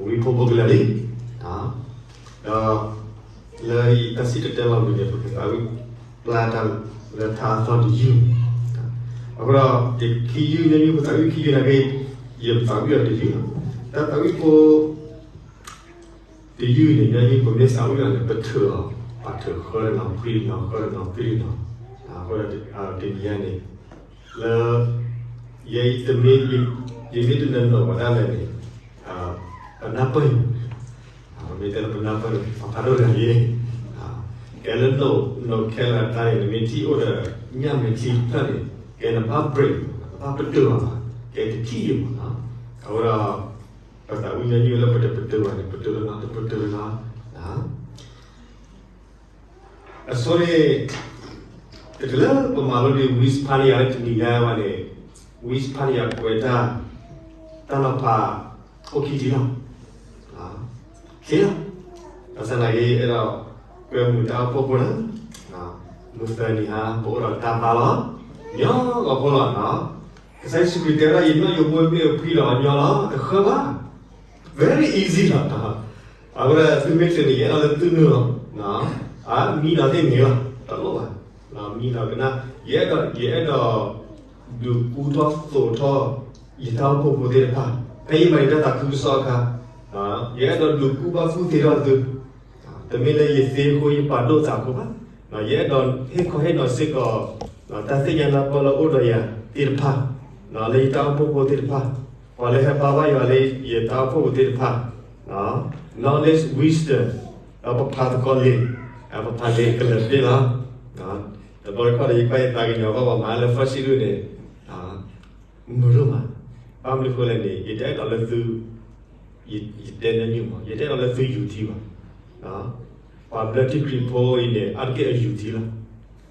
ဝံဖိးဖိကလၢာ်လံ, ဒီး လၢယတၢ်စံၣ်တဲၤတဲလီၤဝံၤန့ၣ် ပကသးဝံၣ်ပျၢ်တၢ်လၢထါအသီတယုၢ်, အဃိဒီး တခံယုၢ်ညီနုၢ် ပသးဝံၣ်ခံယုၢ်နာ်က့ ယပသးဝံၣ်အီၤတယုၢ်လီၤ. တၢ်သးဝံၣ်ဖိ တယုၢ်န့ၣ် ညီနုၢ်ပမ့ၢ်သးဝံၣ်အီၤန့ၣ် ပထုးအီၤ, ပထုးဃၢတနီၤ ဖှံတနီၤ ဃၢတနီၤ ဖှံတနီၤ, အဃိဒီး တနံၤညါန့ၣ် လၢ ယဲအံၤတမ့ၢ် ယမ့ၢ်တနၢၤနီၢ်ဝဲဒၣ်လဲာ်န့ၣ် ပနၢ်ပၢၢ်အံၤ, မ့ၢ်တဲလၢပနၢ်ပၢၢ်န့ၣ် ပဖးဒိၣ်တဂၤအံၤ, ကဲလၢနီၢ်နီၢ်ခဲလၢာ်တၢ်န့ၣ် နမ့ၢ်ထံၣ်အိၣ်ဒီး ညၣ်မဲာ်ချံတဖျၢၣ်န့ၣ် ကဲနဘၣ် break နဘၣ်ပတုာ်လီၤ, ကဲတထံၣ်အံၤမးနီၤ, အဃိဒီး ပသးဝံၣ်ညီနုၢ်လၢပတပတုာ်ဘၣ်န့ၣ် ပတုာ်လီၤနီၤ တပတုာ်လီၤနီၤ အဆိန့ၣ် တချုးလၢပမၤလိဒံး Whisper န့ၣ်ယၤလၢတနံၤညါဘၣ်န့ၣ် Whisper န့ၣ်ယၤကွဲးတၢ် တၢ်နီၤဖး အိၣ်ခံထံၣ်လီၤ. ခံလီၤ. ဘၣ်ဆၣ်သနာ်က့ အဲၣ်ဒိးကွဲမုာ်တၢ်အိၣ်ဖှိၣ်ဖိလီၤ. မုၢ်သၢနံၤဟါ ပအိၣ်ဒီးတၢ်ဘါလီၤ. ညီဂီၤဖိလီၤနီၤ. ကစၢ်ယ့ၣ်ၡူးခရံာ်တဲဝဲဒၣ် ယနီၣ်ယိးဘိမ့ၣ်အူဖှံဒီးအညီလီၤ. တဃၢဘၣ်. Very easy လီၤ. အဃိဒီးသုမ့ၢ်ချုးန့ၣ် ယအဲၣ်ဒိးလၢသုနုာ်လီၤ. အမံဒီးသ့ၣ်န့ၣ်လီၤ. တလိၣ်ဘၣ်. မံဒီးကနၣ် ယအဲၣ်ဒိး ယအဲၣ်ဒိး ဒုးကူထီၣ်သိးထီၣ် ယတၢ်အိၣ်ဖှိၣ်ဖိသ့ၣ်တဖၣ် ဖဲယမၤယတၢ်သးခုကစီၣ်အခါ ယအဲၣ်ဒိးဒုးကူဘၣ်ကူသ့ထီၣ်သု တမ့ၢ်လၢယသ့အဃိ ယပာ်ဒိၣ်သးအဃိဘၣ်. ယအဲၣ်ဒိးဟ့ၣ်ခီဟ့ၣ်နီၤစ့ၢ်ကီး တၢ်သ့ၣ်ညါနၢ်ပၢၢ်လၢအိၣ်ဒီးယၤသ့ၣ်တဖၣ် လၢယတၢ်အိၣ်ဖှိၣ်ဖိသ့ၣ်တဖၣ် ပှၤလၢဟဲဘါဘၣ်ယွၤလၢယတၢ်အိၣ်ဖှိၣ်ဖိသ့ၣ်တဖၣ် knowledge, wisdom, ဒီးပဖးသကိးလံာ် ပဖးလံာ်ကလၢၤတဘ့ၣ်လီၤ. တဘျီတခီၣ်ဒီး ယကွၢ်ယသးကညီၤဘၣ်ပှၤမၤလၢ first ဒူၣ်န့ၣ် မုာ်ဒိၣ်မး. ဘၣ်မနုၤအဃိလဲၣ်န့ၣ် ယတအဲၣ်ဒိးလၢသု ယတဲညီနုၢ်မး ယတအဲၣ်ဒိးလၢသုယူၤထံဘၣ်. ပှၤဘျၢထံခရံာ်ဖိအံၤန့ၣ် အါတက့ၢ်အယူၤထံလီၤ.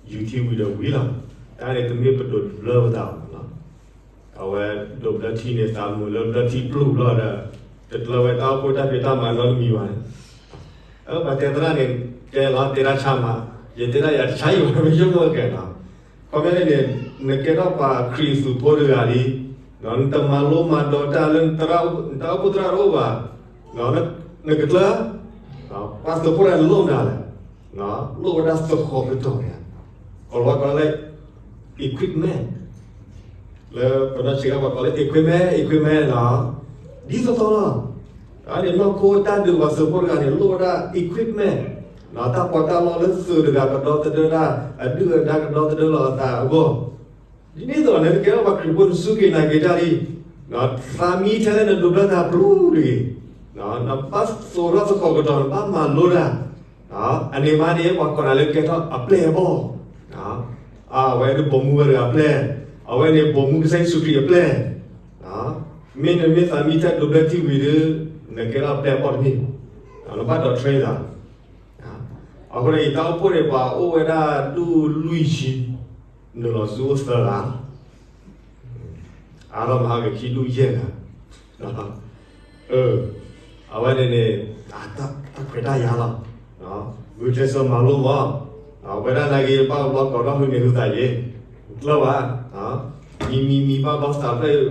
ယူၤထံဝံၤဒီးဝံၤလီၤ. တၢ်န့ၣ်တမ့ၢ်ပဒိးဘျၢပသးဘၣ်လီၤ. အဝဲဒိးဘျၢထံန့ၣ် သးမုာ်လၢဘျၢထံပျုၢ်လီၤဒီး တကျၢၤဝဲတၢ်အိၣ်ဖှိၣ်တၢ်ဖံးတၢ်မၤနီတမံၤဘၣ်န့ၣ် ပှၤတဲသရၣ်န့ၣ် တဲလီၤတဲဒၣ်ဆါမး, ယတဲဒၣ်ယၤတဆါယံၤဝဲ မ့ၢ်ယိၣ်မ့ၢ်ကဲနီၤ. ခီဖျိန့ၣ် နကဲထီၣ်ပှၤခရံာ်သူးဖိတဂၤလံ, နတမၤလိမၤဒိးတၢ်လၢ နတၢ်အိၣ်ဖှိၣ်သရၣ်တအိၣ်ဘၣ်, နကကျၢၤ, ပှၤသုးဖိတဂၤလိၣ်နၤလဲၣ်, လိၣ်ဝဲဒၣ်သဃီၤကတီၢ်န့ၣ်, ကီၢ်လီၤဝဲကီၢ်လၢ equipment လၢပနီၢ်ဆံးခါပှၤကိးလၢ equipment, equipment လီၤ. ဒ်သိးသိးလီၤ. အန့ၣ်နီၢ်ခိတၢ်ဒုးပှၤသုးဖိတဂၤန့ၣ် လိၣ်ဝဲဒၣ် equipment, တၢ်ပီးတၢ်လီလၢသုးတဂၤကဒီသဒၢတၢ်, အဒုၣ်အဒါကဒီသဒၢလီၤအသးအဂီၢ်, ဒ်န့ၣ်အသိးန့ၣ် နကဲထီၣ်ပှၤခရံာ်ဖိ နစူၢ်က့ၤနာ်က့ၤတၢ်လံ, သးမံထဲလၢနဒိးဘျၢသးပျုၢ်တဂ့ၤ, နဘၣ်သိးထီၣ်သဃီၤကတီၢ် နဘၣ်မၤလိတၢ် အန့ၣ်မးန့ၣ် ပှၤကိးနၤလၢကဲထီၣ်အပျဲၢ်အဘီၣ်, အဝဲန့ၣ်ဘိးမူဝဲတဂၤအပျဲၢ်, အဝဲန့ၣ်ဘိးမူကစၢ်ယ့ၣ်ၡူးခရံာ်အပျဲၢ်, မ့ၢ်နမ့ၢ်သးမံထဲဒိးဘျၢထံဝံၤဒီး နကဲထီၣ်အပျဲၢ်အဘီၣ်တမ့ၢ်, နဘၣ်ဒိး train သး, အဃိန့ၣ် ယတၢ်အိၣ်ဖှိၣ်န့ၣ် ပှၤအိၣ်ဝဲဒၣ်ဒူၣ်လွံၢ်ဆံ, နုာ်လီၤဆူအိၣ်သၢဂၤ အါထီၣ်မၤဟးဂီၤခံဒူၣ်ယဲၢ်ဂၤ, အဝဲန့ၣ်န့ၣ် တၢ်ခွဲးတၢ်ယာ်လီၤ, ဂုာ်ကျဲးစၢးမၤလိမး, ဝဲဒၣ်နာ်က့ ယဘၣ်ဘျီကိးထီၣ်ဟုန့ၣ်ဟုသးယ့, ကျၢၤဘၣ်, မံမံမံဘၣ်ဘျီသးဖျၢၣ်,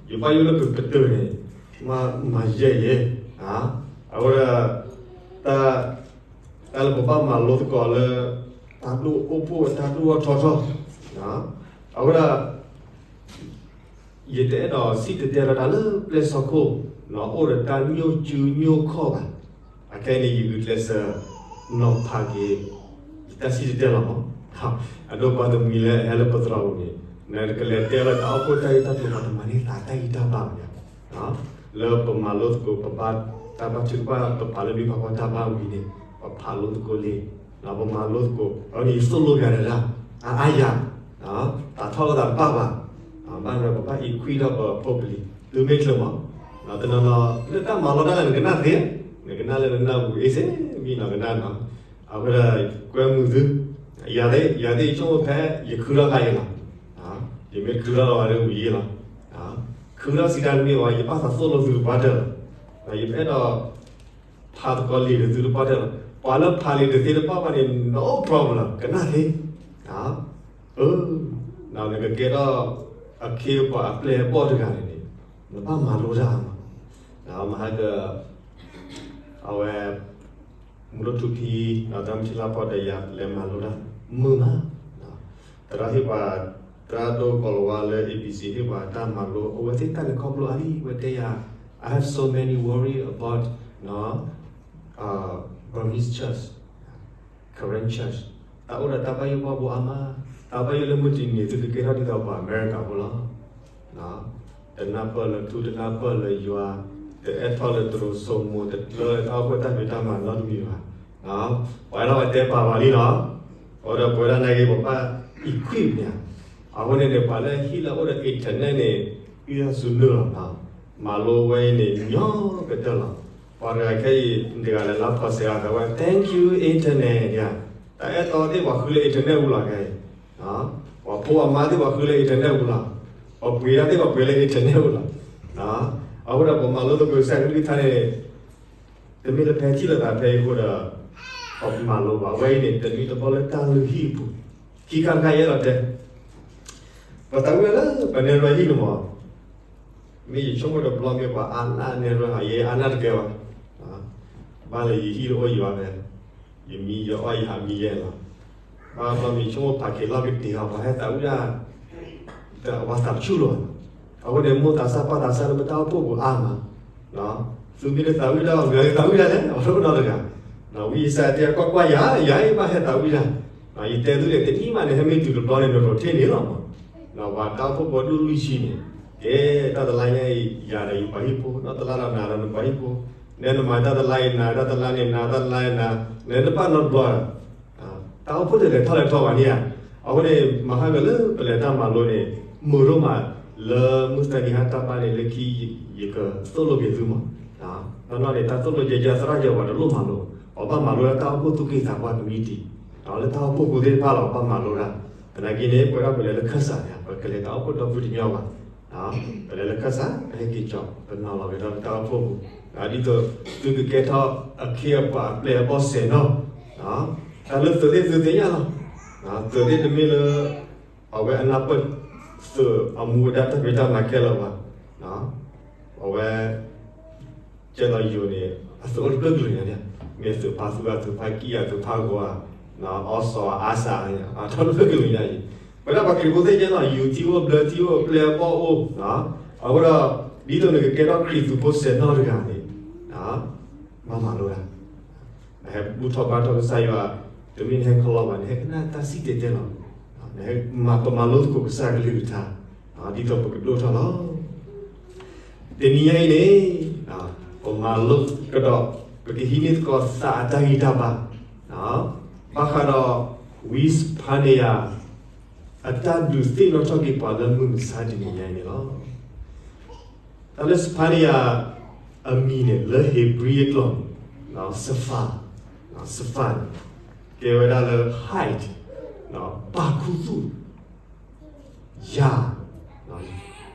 ယဘၣ်ယိၣ်လၢကကတၢၢ်န့ၣ်, မၤယဲၢ်ယဲၢ်, အဝဲဒၣ် တၢ် တၢ်လၢပဘၣ်မၤလိသကိးလၢ တၢ်ဒိၣ်အိၣ်ဖှိၣ်တၢ်ဒိၣ်ထီၣ်ထီထီၣ်, အဝဲဒၣ် ယတအဲၣ်ဒိးစံၣ်တဲၤတဲလီၤတၢ်လၢပျဲၢ်စီခိၣ်, အိၣ်ဒီးတၢ်ညိၣ်စုညိၣ်ခီၣ်ဘၣ်, အခဲအံၤန့ၣ် ယဂုာ်ကျဲးစၢး နီၤဖးက့ၤ ယတၢ်စံၣ်တဲၤတဲလီၤမး, အဒိပှၤတမှံၤလၢအဟဲလၢပသရိာ်ပူၤန့ၣ် နကလဲၤတဲလီၤတၢ်အိၣ်ဖှိၣ်တၢ်ဂ့ၢ်တၢ်ကျိၤ ပှၤတမၤန့ၢ်သးတၢ်ဂံၢ်တၢ်ဘါဘၣ်, လၢပမၤလိသကိး ပဘါတၢ်ဘါထုကဖၣ် ပပာ်လၢဘံပာ်ဖီတၢ်ဘါဝံၤန့ၣ် ပဖးလိသကိးလံ, ပမၤလိသကိး အဝဲန့ၣ်ယသိၣ်လိက့ၤတၢ် အါအါယၤ, သးထီၣ်လိာ်သးတဘၣ်ဘၣ်, ဘၣ်ဒီးပဘၣ် equip ထီၣ်ပဖိပလံၤ သုမ့ၢ်ချုးမး, တနီၤနီၤ လၢတၢ်မၤလိတၢ်န့ၣ် နကနၣ်သ့, နကနၣ်လၢနနၢ်ပူၤအ့စ့မံနီၤကနၣ်နီၤ, အဝဲဒၣ်ကွဲမုာ်သု, ယၤသ့ၣ်ယဆိကမိၣ်ဖဲ ယခုထီၣ်ခါအံၤလီၤ, ယမ့ၢ်ခုထီၣ်လီၤဝဲလၢဝံၤအံၤလီၤ, ခုထီၣ်စံးတၢ်တမ့ၢ်ဘၣ် ယဘၣ်သးသိၣ်လိသုတပှၢ်တၢၢ်လီၤ, ယအဲၣ်ဒိး ဖးသကိးလံာ်ဒီးသုတပှၢ်တၢၢ်လီၤ, ပှၤလၢဖးလံာ်တသ့တဘၣ်ဘၣ်န့ၣ် no problem ကနၣ်သ့ နကကဲထီၣ် အခ့အပှၤအပျဲၢ်အဘီၣ်တဂၤန့ၣ်န့ၣ် နဘၣ်မၤလိတၢ်မး, မဟါက အဝဲ မူလိထူဖံ ဒီးသရၣ်မုၣ်ထံလါဖီဒီးယၤ ပလဲၤမၤလိတၢ် မုာ်မး, သရၣ်ဟ့ၣ်ပှၤ သရၣ်ဒိၣ်ကီၤလၤဝါလၢ A B C ဟ့ၣ်ပှၤတၢ်မၤလိ အဝဲသ့ၣ်တၢ်န့ၣ်ခီဖျိအါလံ ဝဲတဲယၤ I have so many worry about, you know, Burmese church, Karen church, တၢ်အိၣ်ဒီးတၢ်ဘၣ်ယိၣ်ဘၣ်ဘှီအါမး, တၢ်ဘၣ်ယိၣ်လၢမုၢ်တနံၤ သုကကဲထီၣ်ဒ်သိးပှၤအမဲရကၤဖိလီၤ. တနၢ်ပၢၢ်လၢထူ တနၢ်ပၢၢ်လၢယွၤ, တအဲၣ်ထီၣ်လၢတရိၤစိမိၤ တကျၢလၢတၢ်အိၣ်ဖှိၣ်တၢ်ဖံးတၢ်မၤနီတမံၤဘၣ်. ပှၤအဲၣ်ဒိးပတဲပာ်ပှၤလံလီၤ. အဃိဒီးပဝဲဒၣ်နာ်က့ ပဘၣ် equip န့ၣ်ဧါ. အဃိန့ၣ်န့ၣ် ပှၤလၢဟံၣ်လၢအအိၣ်ဒီး internet န့ၣ် အုၣ်ယၤစူၤနုာ်လီၤ. မၤလိဝဲအံၤန့ၣ် ညီကတၢၢ်လီၤ. ပှၤတဂၤခဲအံၤ တဂၤလၢ်လၢ်ဖီစဲးအသးဝဲ Thank you internet န့ၣ်ဧါ. တၢ်အဲၣ်တီသ့ၣ်ပှၤဃုလၢ internet ပူၤလီၤခဲအံၤ. ပှၤဖိပှၤမါသ့ၣ်ပှၤဃုလၢ internet ပူၤလီၤ. ပှၤပှ့ၤတၢ်သ့ၣ်ပှၤပှ့ၤလၢ internet ပူၤလီၤ. အဃိဒီးပမၤလိသကိးကစၢ်ကလုၢ်ကထါန့ၣ် တမ့ၢ်လၢဖဲထံၣ်လိာ်သးဖဲအံၤအဃိဒီး ပမၤလိဘၣ်. အဝဲအံၤန့ၣ် တမ့ၢ်တဘျီလၢတၢ်လုၢ်ဟံၣ်အပူၤ, ခံခါတခါယအဲၣ်ဒိးတဲ ပသးဝံၣ်လၢပနဲၣ်ရွဲဟံၣ်န့ၣ်မး, မ့ၢ်ယဆိကမိၣ်တဘျီမ့ၢ်ပှၤအါနၢ်နဲၣ်ရွဲဟီ ယအါနၢ်တကဲဘၣ်. ဘၣ်လၢယဟံၣ်တအိၣ်ယွၤဖဲ ယမံယအီၣ်ယဟးမံယဲလီၤ. ဘၣ်ဘျီမ့ၢ်ယဆိကမိၣ်ဖးက့ၤလီၢ်ကတ့ၤဟီ ပှၤဟဲသးဝံၣ်ဒၣ် ပှၤသးဆူၣ်လီၤ. အဃိန့ၣ် မိၢ်သးစၢ်ပၢ်သးစၢ်လၢပတၢ်အိၣ်ဖှိၣ်ပူၤအါမး, သုမ့ၢ်တသးဝံၣ်ဒၣ်အီၤ မ့ၢ်သးဝံၣ်ဒၣ်လဲၣ် အီၤတအိၣ်နီတဂၤ. ဝံယၡါယၤတဲကွၢ်ကွၢ်ယၤ ယၤအံၤဘၣ်ဟဲသးဝံၣ်ဒၣ်, ယတဲသုန့ၣ် တနံၣ်မးန့ၣ် ဟဲမ့ၢ်တုၤတဘျီန့ၣ် နရိးထီၣ်န့ၣ်လီၤမး. ပှၤတၢ်အိၣ်ဖှိၣ်ဖိဒိၣ်လွံၢ်ဆံန့ၣ် ကဲတၢ်တလါညါအံၤ ယၤဒီးယပှၤဟံၣ်ဖိ နီၢ်တလါဒီးနၤဒီးနပှၤဟံၣ်ဖိ, နဲနမၤတၢ်တလါအံၤနၤ တၢ်တလါန့ၣ်နၤ တၢ်တလါအံၤနၤ, နဲနဘၣ်နီတဘျီ တၢ်အိၣ်ဖှိၣ်တလဲၤထီၣ်လဲၤထီဘၣ်န့ၣ်ဧါ. အဃိန့ၣ် မဟါကလၢပလဲၤတၢ်မၤလိန့ၣ် မုာ်ဒိၣ်မး လၢမုၢ်သၢနံၤဟါတၢ်ဘါန့ၣ် လၢခံ ယကသိၣ်လိက့ၤသုမး. နီၢ်နီၢ်န့ၣ် တၢ်သိၣ်လိကဲယါသရၣ်ယဲ ပှၤတလိၣ်မၤလိ, ပှၤဘၣ်မၤလိလၢတၢ်အိၣ်ဖှိၣ်သူၣ်ကံၢ်သးပှၢ်ကမံးတံာ်, လၢတၢ်အိၣ်ဖှိၣ်ဖိသ့ၣ်တဖၣ်လီၤ ပှၤဘၣ်မၤလိတၢ်. သနာ်က့န့ၣ် ပဝဲဒၣ်ပလဲၤလၢခၢၣ်စးန့ၣ် ပကလဲၤတၢ်အိၣ်ဖှိၣ်ဒီဖုတညီဘၣ်. ပလဲၤလၢခၢၣ်စး ပဟဲက့ၤကၠီ ပနီၤလီၤက့ၤဒီးတၢ်အိၣ်ဖှိၣ်ပူၤ, ဒ်သိးသုကကဲထီၣ်အခ့အပှၤအပျဲၢ်အဘီၣ်စဲၤနီၣ်, တၢ်လၢသုးသ့ၣ်သုသ့ၣ်ညါလီၤ. သုးသ့ၣ်တမ့ၢ်လၢ အဝဲအနၢ်ပၢၢ်သုးအမူအဒါတၢ်ဖံးတၢ်မၤခဲလၢာ်ဘၣ်. အဝဲ ကဲလီၤယိၤန့ၣ် အသုးအိၣ်တဖျၢၣ်ကလုာ်ညါန့ၣ်, မ့ၢ်သုးဖါသူဧါ သုးဖါကံၣ်ဧါ သုးဖါဂီၤဧါ, အီစီၤဧါ အါစၢ်ဧါ အထီၣ်တဖျၢၣ်ကလုာ်ညါအံၤ, ပဝဲဒၣ်ပှၤခရံာ်ဖိသ့ၣ်ညါလီၤ ယိၤထံအိၣ်ဘျၢထံအိၣ် ပျဲၢ်အဘီၣ်အိၣ်, အဃိဒီး ဒ်သိးနကကဲထီၣ်ခရံာ်သူဖိစဲၤနီၣ်တဂၤန့ၣ် ဘၣ်မၤလိတၢ်, နဟဲဘူၣ်ထီၣ်ဘါထီၣ်ကစၢ်ယွၤ, တမ့ၢ်နဟဲခီလီၤဘၣ် နဟဲကနၣ်တၢ်စံၣ်တဲၤတဲလီၤ, နဟဲမၤပမၤလိသကိးကစၢ်ကလုၢ်ကထါ, ဒ်သိးပကဒိၣ်ထီၣ်လီၤ. တနံၤညါအံၤန့ၣ် ပမၤလိကဒီး ပကဟံးန့ၢ်သကိးသးအတၢ်ဂံၢ်တၢ်ဘါ, ဘၣ်ဃးဒီး ဝံစဖါနယၤ အတၢ်ဒုးသ့ၣ်နီၣ်ထီၣ်က့ၤပှၤလၢမုၢ်မဆါတနံၤညါအံၤန့ၣ်လီၤ. တၢ်လၢစဖါနယၤအမံၤန့ၣ် လၢဧ့ၤဘြံၤအကျိာ်န့ၣ် စဖါ, စဖါန့ၣ် ကဲဝဲဒၣ်လၢ hide, ပာ်ခူသူၣ် ယၤ,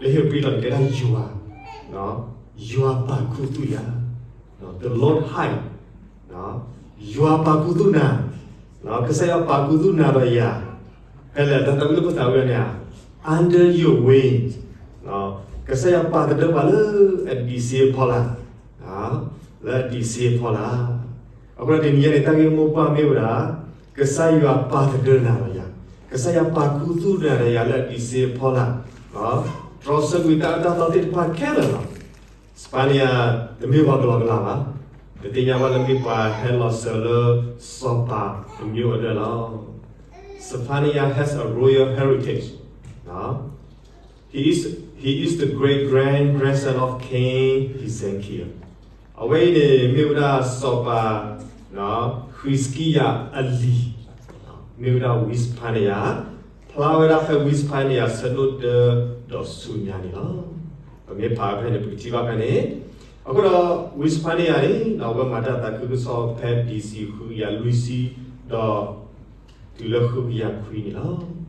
လၢဧ့ၤဘြံၤအကျိာ်န့ၣ် ကဲဒၣ်ယွၤ, ယွၤပာ်ခူသူၣ်ယၤ, the Lord hide, ယွၤပာ်ခူသူၣ်နၤ, ကစၢ်ယွၤပာ်ခူသူၣ်နၤဒီးယၤ, ဖဲလဲၣ် တၢ်သးဝံၣ်လၢပသးဝံၣ်အီၤန့ၣ် under your wings, ကစၢ်ယွၤပာ်သဒၢပှၤလၢအဒံးစ့အဖီလာ်, လၢအဒံးစ့အဖီလာ်. အဃိဒီးတနံၤညါန့ၣ် တၢ်ဂ့ၢ်မိၢ်ပှၢ်မ့ၢ်ဝဲဒၣ် ကစၢ်ယွၤပာ်သဒၢနၤဒီးယၤ, ကစၢ်ယွၤပာ်ခူသူၣ်နၤဒီးယၤလၢအဒံးစ့အဖီလာ်, တြီဆၢကွံာ်တၢ်အၢတၢ်သီသ့ၣ်တဖၣ်ခဲလၢာ်လီၤ. စဖါနယၤ တမ့ၢ်ပှၤကလီကလီဘၣ်, ပသ့ၣ်ညါဘၣ်လၢမ့ၢ်ပှၤဟဲလီၤစၢၤလၢစီၤပၤတမံၤအဒၢးလီၤ. Zephaniah has a royal heritage. He is, he is the great grand grandson of King Hezekiah. အဝဲအံၤန့ၣ် မ့ၢ်ဝဲဒၣ်စီၤပၤ ဃံးစကံယၤအလံၤ, မ့ၢ်ဝဲဒၣ်ဝံစဖါနယၤ, ဖျါဝဲဒၣ်ဖဲဝံစဖါနယၤ ဆၢဒိၣ်တၢ ဒီးဆူညါန့ၣ်လီၤ. ပမ့ၢ်ဖးဖဲန့ၣ် ပကထံၣ်ဘၣ်ဖဲန့ၣ်, အဃိဒီး ဝံစဖါနယၤန့ၣ် အဝဲမၤတၢ်သးခုကစီၣ်ဖဲ B C ဃုကယၤလွံၢ်ဆံ ဒီး တုၤလၢဃုကယၤခွံန့ၣ်လီၤ.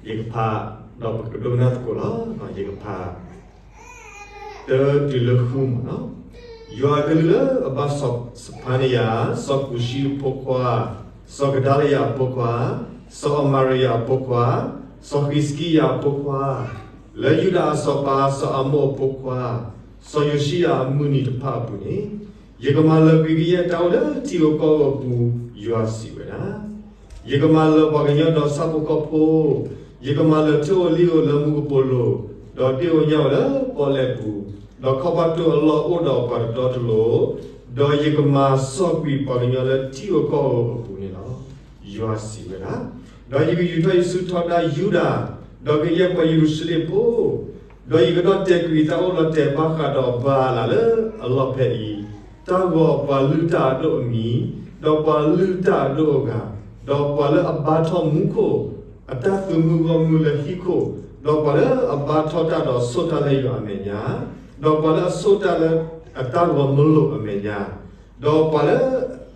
ယကဖး ဒီးပကဒိကနၣ်သကိးလီၤ. ယကဖး တၢတုၤလၢဃုမးနီၤ. ယွၤအကလုၢ်လၢအဘၣ်စီၤစဖါနယၤ, စီၤကူၡံအဖိခွါ, စီၤကဒၤလယၤအဖိခွါ, စီၤအမၤရယၤအဖိခွါ, စီၤဃံးစကံယၤအဖိခွါ, လၢယူဒၤအစီၤပၤစီၤအၤမိၣ်အဖိခွါ စီၤယိၤၡံယၤအမုၢ်နံၤတဖၣ်အပူၤန့ၣ်, ယကမၤလၢၤကွံာ်ကယဲၢ်တၢ်အိၣ်လၢထံဧိၤကီၢ်ဧိၤအပူၤ, ယွၤစံးဝဲဒၣ်. ယကမၤလၢၤပှၤကညီဒီးဆၣ်ဖိကီၢ်ဖိ, ယကမၤလၢၤထိၣ်ဧိၤလံၣ်ဧိၤလၢမူကပိာ်လိၤ, ဒီးဒ့ၣ်ဧိၤညၣ်ဧိၤလၢပီၣ်လဲၣ်ပူၤ, ဒီးခီၣ်ဘၣ်တိၢ်အလီၢ်အိၣ်ဒီးပှၤတတီတလိၤ, ဒီးယကမၤစီၣ်ကွံာ်ပှၤကညီလၢထံဧိၤကီၢ်ဧိၤအပူၤန့ၣ်လီၤ. ယွၤစံးဝဲဒၣ်. ဒီးယကယူာ်ထီၣ်ယစုထွဲဒၣ်ယူဒၤ, ဒီးကယဲၢ်ပှၤယရူၤၡလ့ၣ်ဖိ, ဒီးယကဒီၣ်တဲာ်ကွံာ်တၢ်အိၣ်လီၤတဲာ်ဘၣ်ဃးဒီးဘၤအၤလးလၢအလီၢ်ဖဲအံၤ, တၢ်ဂီၤပှၤလုၢ်တၢ်အဒိၣ်အမံၤ, ဒီးပှၤလုၢ်တၢ်အဒိၣ်အဂၤ, ဒီးပှၤလၢအဘါထီၣ်မူခိၣ်အတၢ်သုးမုၢ်ဂီၢ်မုၢ်လၢဟံၣ်ခိၣ်, ဒီးပှၤလၢအဘါထီၣ်တၢ်ဒီးဆိၣ်တၢ်လၢယွၤအမဲာ်ညါ, ဒီးပှၤလၢအဆိၣ်တၢ်လၢအတၢ်ဂီၤမလိာ်အမဲာ်ညါ, ဒီးပှၤလၢ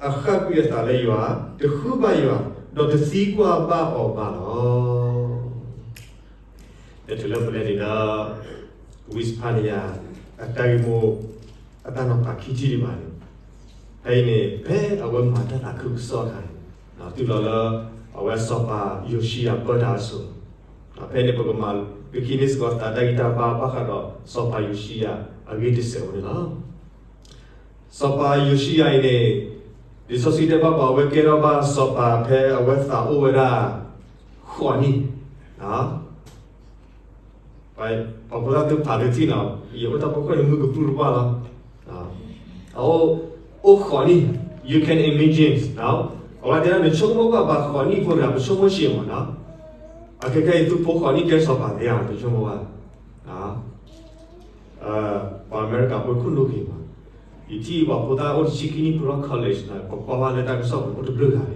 အဃၣ်ကွံာ်အသးလၢယွၤ, တဃုဘၣ်ယွၤ, ဒီးတသံကွၢ်ဘၣ်အီၤဘၣ်လီၤ. တချုးလၢပလဲၤဒံးဒီး ဝံစဖါနယၤ အတၢ်ဂ့ၢ်မိၢ် အတၢ်နီၤဖးခံထံၣ်ဒံးဘၣ်န့ၣ်, ဖဲအံၤန့ၣ် ဖဲအဝဲမၤတၢ်သးခုကစီၣ်အခါန့ၣ်, တုၤလီၤလၢ အဝဲစီၤပၤယိၤၡံယၤပၢတၢ်အစိၤ, ဖဲန့ၣ် ပကမၤ ပကဟံးန့ၢ်စ့ၢ်ကီးသးတၢ်ဂံၢ်တၢ်ဘါဘၣ်ဃးဒီးစီၤပၤယိၤၡံယၤအဂ့ၢ်တစဲးဖိန့ၣ်လီၤ. စီၤပၤယိၤၡံယၤအံၤန့ၣ်, လံာ်စီဆှံတဲဘၣ်ပှၤ အဝဲကဲထီၣ်ဘၣ်စီၤပၤဖဲအဝဲသးအိၣ်ဝဲဒၣ် ဃိးနံၣ်, ပှၤဖိသၣ်သ့ၣ်တဖၣ်သ့ၣ်နီၤ, ယအိၣ်တၢ်ပိာ်ခွါန့ၣ် မုၢ်ကပြုၢ်တပှၢ်လီၤ. အအိၣ် အိၣ်ဃိးနံၣ်, you can imagine, အဝဲတဲဒၣ် နဆိကမိၣ်ကွၢ် ပှၤဃိးနံၣ်ဖိတဂၤ ပဆိကမိၣ်ဆံးမးနီၤ, အခဲခဲအံၤ သုဖိဃိးနံၣ်ကဲစီၤပၤသ့ဧါ ပဆိကမိၣ်ဘၣ် ပှၤအမဲရကၤဖိခိၣ်နူာ်ဂ့ၤမး, ယထံၣ်ပှၤဖိသၣ်အိၣ်တဆံခံနံၣ် ဖုလီၤ college န့ၣ် ပကွၢ်ဘၣ်လၢတၢ်ကစီၣ်ပူၤ အိၣ်တဘျုးဂၤန့ၣ်,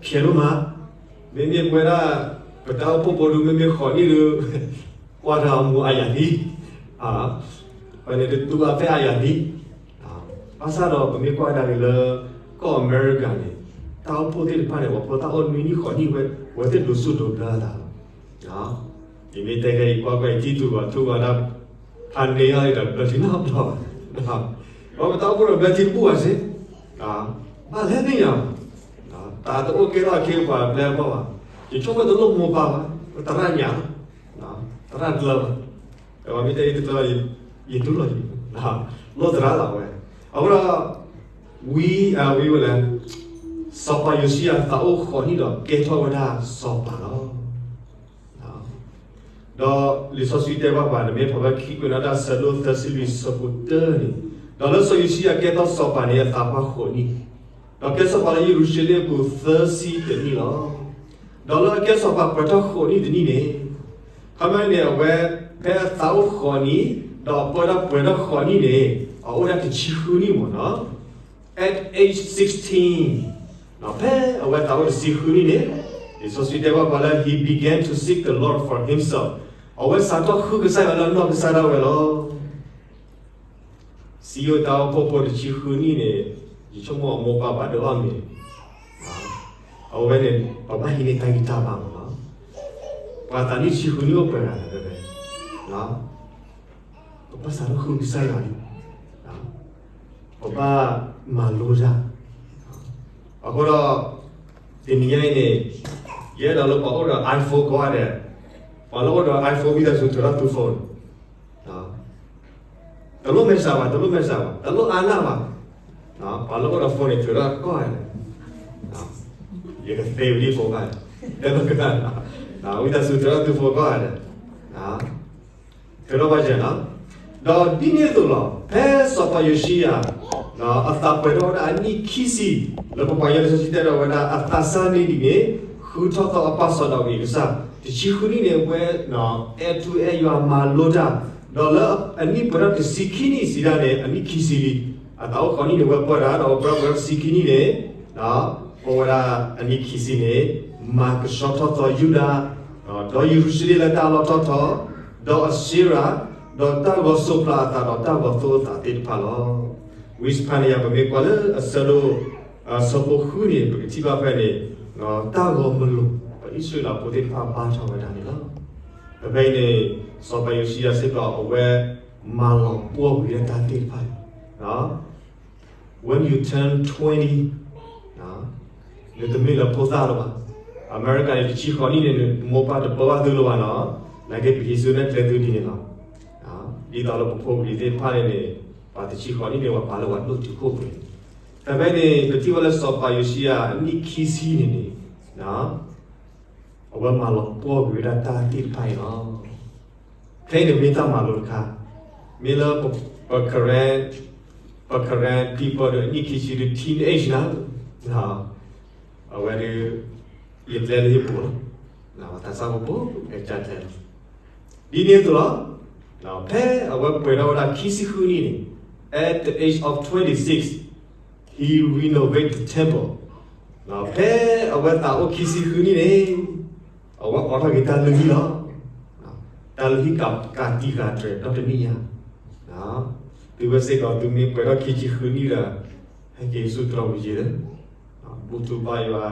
ခဲဒိၣ်မး, မ့မ့ၢ်ပဝဲဒၣ် ပတၢ်အိၣ်ဖှိၣ်ဖိဒုး မ့မ့ၢ်ဃိးနံၣ်ဒုး ကွၢ်တၢ်အမူအယၤသံ, ပှၤန့ၣ်တတူၢ်အဖျဲၣ်အယၤသံ, ဘၣ်ဆၣ်ဒီးပမ့ၢ်ကွၢ်ဒၣ်က့ၤလၢ ကီၢ်အမဲရကၤန့ၣ် တၢ်အိၣ်ဖှိၣ်သ့ၣ်တဖၣ်န့ၣ် ပှၤဖိသၣ်အိၣ်နွံနံၣ်ဃိးနံၣ်ဝဲ ဝဲသ့ၣ်ဒိးစူၣ်ဒိးဘျၢအသးလီၤ. ယမ့ၢ်တဲခဲအံၤ ကွၢ်ကွၢ်အံၤ ထံၣ်တူၢ်ဘၣ်ထူဘၣ်ဒၣ် ဖးန့ၢ်အီၤဒီး ဘျၢထံနီတဘျီဘၣ်, ပှၤပတၢ်အိၣ်ဖှိၣ်ဒီးဘျၢထံတဘူၣ်ဘၣ်စ့ၢ်, ဘၣ်လဲၣ်သ့ၣ်ညါ, တၢ်တအိၣ်ကဲထီၣ်အခ့အပှၤဘျၢဘၣ်ဘၣ်, ယဆိကမိၣ်တလိၣ်မိၢ်ပၢ်ဘၣ်, သရၣ်ညါလီၤ, သရၣ်တကျၢၤဘၣ်, ပှၤမ့ၢ်တဲယတကျၢၤ ယတူၢ်လီၤယံၤ, လိၣ်သရၣ်လီၤဝဲ, အဃိဒီး ဝံ ဝံဝဲလဲၣ်, စီၤပၤယိၤၡံယၤသးအိၣ်ဃိးနံၣ်ဒီးကဲထီၣ်ဝဲဒၣ်စီၤပၤလီၤ. ဒီးလံာ်စီဆှံတဲဘၣ်ပှၤ နမ့ၢ်ဖးဖဲခံကွဲးနီၣ်တၢ်ဆၢဒိၣ်သၢဆံလွံၢ်ဆၢဖိတၢန့ၣ်, ဒီးလၢစီၤယိၤၡံယၤကဲထီၣ်စီၤပၤန့ၣ် အသးပှၢ်ဃိးနံၣ်, ဒီးကဲစီၤပၤလၢယရူၤၡလ့ၣ်အပူၤသၢဆံတနံၣ်လီၤ. ဒီးလၢအကဲစီၤပၤပှဲၤထီၣ်ဃိးနံၣ်တနံၣ်န့ၣ်, ခီမ့ၢ်န့ၣ် အဝဲဖဲအသးအိၣ်ဃိးနံၣ်, ဒီးအပၢတၢ်ပှဲၤထီၣ်ဃိးနံၣ်န့ၣ်, အအိၣ်ဒၣ်တဆံဃုနံၣ်မ့ၢ်နီၤ. At age sixteen, ဖဲအဝဲသးအိၣ်တဆံဃုနံၣ်န့ၣ်, လံာ်စီဆှံတဲဘၣ်ပှၤလၢ he began to seek the Lord for himself, အဝဲစးထီၣ်ဃုကစၢ်ယွၤလၢအနီၢ်ကစၢ်ဒၣ်ဝဲလီၤ. စံယိၣ်တၢ်အိၣ်ဖှိၣ်ဖိတဆံဃုနံၣ်န့ၣ်, ယဆိကမိၣ်အမိၢ်ပၢ်ဘၣ်ဒုးအီၣ်မ့ၤ, အဝဲန့ၣ် ပဘၣ်ဟံးန့ၢ်တၢ်ဂံၢ်တၢ်ဘါမ့ၢ်နီၤ. ပှၤသးနံၣ်ဆံဃုနံၣ်အိၣ်ပှဲၤဂၤလဲၣ်, ပဘၣ်စးထီၣ်ဃုကစၢ်ယွၤလံ, ပဘၣ်မၤလိတၢ်, အဃိဒီး တနံၤညါအံၤန့ၣ်, ယအဲၣ်ဒိးလၢပှၤအိၣ်ဒီး iPhone ကိးဂၤဒဲး, ပှၤလၢအိၣ်ဒီး iPhone ဝံသးစူၤထုးထီၣ်သု phone, တလိၣ်မဲာ်ဆှးဘၣ်, တလိၣ်မဲာ်ဆှးဘၣ်, တလိၣ်အါနၢ်ဘၣ်, ပှၤလၢအိၣ်ဒီး phone န့ၣ် ထုးထီၣ်ကိးဂၤဒဲး, ယကသ့ဝံၤလံ phone ဘၣ်, ဝံသးစူၤထုးထီၣ်သု phone ကိးဂၤဒဲး, ထုးထီၣ်ဘၣ်ယဲၢ်နီၤ. ဒီးဒ်န့ၣ်အသိးလီၤ, ဖဲစီၤပၤယိၤၡံယၤ အသးပှဲၤထီၣ်ဝဲဒၣ်အနံၣ်ခံဆံ, လၢပပှၤကညီလံာ်စီဆှံတဲဒီးဝဲဒၣ် အသးစၢ်န့ၢ်ဒ်န့ၣ်, ဃုထီၣ်သီအပၢ်စီၤဒၤဝံးအကစၢ်, တဆံဃုနံၣ်န့ၣ် အဝဲ အဲၣ်ထူအဲၣ်ယွၤမၤလိတၢ်, ဒီးလၢအနံၣ်ပှဲၤထီၣ်တဆံခံနံၣ်စံးဒၣ်န့ၣ် အနံၣ်ခံဆံလံ. အသးအိၣ်ဃိးနံၣ်န့ၣ် အဝဲပၢတၢ်ဒီး အဝဲပှဲၤထီၣ်တဆံခံနံၣ်န့ၣ်, ပဝဲဒၣ်အနံၣ်ခံဆံန့ၣ် မၤကဆှီထီၣ်သီယူဒၤ ဒီးယရူၤၡလ့ၣ်လၢတၢ်လီၢ်ထီၣ်ထီ, ဒီးအၡ့ရၤ, ဒီးတၢ်ဂီၤစိးပျၤအသးဒီးတၢ်ဂီၤသိအသးသ့ၣ်တဖၣ်လီၤ. ဝံစဖါနယၤ ပမ့ၢ်ကွၢ်လၢအဆၢဒိၣ် ဆၢဖိဃုန့ၣ် ပကထံၣ်ဘၣ်ဖဲန့ၣ်, တၢ်ဂီၤမလိာ် ပှၤအံၣ်စရ့လးဖိသ့ၣ်တဖၣ်ဘါထီၣ်ဝဲဒၣ်န့ၣ်လီၤ. ဖဲအံၤန့ၣ် စီၤပၤယိၤၡံယၤစ့ၢ်ကီး အဝဲမၤလီၤပှီၢ်ကွံာ်လၢတၢ်သ့ၣ်တဖၣ်န့ၣ် When you turn twenty, နတမ့ၢ်လၢဖိသၣ်လၢၤဘၣ်. အမဲရကၤန့ၣ် တဆံဃိးနံၣ်န့ၣ် မိၢ်ပၢ်တပၢဘၣ်သုလၢၤဘၣ်နီၤ. နာ်က့ပဟံးစုနဲၣ်ကျဲသုဒ်န့ၣ်လီၤ. ဒ်သိးလၢပဖိပလံၤသ့ၣ်တဖၣ်န့ၣ်န့ၣ် ပှၤတဆံဃိးနံၣ်န့ၣ် ပှၤပာ်လၢပှၤဒိၣ်တုာ်ခိၣ်ပူၤန့ၣ်, ဖဲဖဲန့ၣ် ပထံၣ်ဘၣ်လၢစီၤပၤယိၤၡံယၤအနံၣ်ခံဆံန့ၣ်န့ၣ် အဝဲမၤလီၤပှီၢ်ကွံာ်ဝဲဒၣ်တၢ်သ့ၣ်တဖၣ်အံၤလီၤ. ဖဲအံၤန့ၣ်မ့ၢ်တၢ်မၤလိတခါ, မ့ၢ်လၢပ Karen, ပ Karen people ဒီးအနံၣ်ခံဆံဒီး teenage နၤ, အဝဲဒၣ် ယကျဲလၢဟံၣ်ပူၤလီၤ. ပှၤသးစၢ်ဖိဖိကဲကၢ်ကျဲလီၤ. ဒ်န့ၣ်အသိးလီၤ. ဖဲအဝဲပှဲၤထီၣ်ဝဲဒၣ်ခံဆံဃုနံၣ်န့ၣ်, at the age of twenty-six, he renovate the temple. ဖဲအဝဲသးအိၣ်ခံဆံဃုနံၣ်န့ၣ်, အဝဲအိးထီၣ်က့ၤတၢ်လုၢ်ဟံၣ်လီၤ. တၢ်လုၢ်ဟံၣ်ကးတံာ်ဃာ်တြဲၤဒီတနံၣ်ညါ, သုဝဲစ့ၢ်ကီးသုမ့ၢ်ပှဲၤထီၣ်ခံဆံဃုနံၣ်ဒီး, ဟဲက့ၤဆူတြီၤပူၤယ့ၤလၢ ဘူၣ်ထူဘါယွၤ,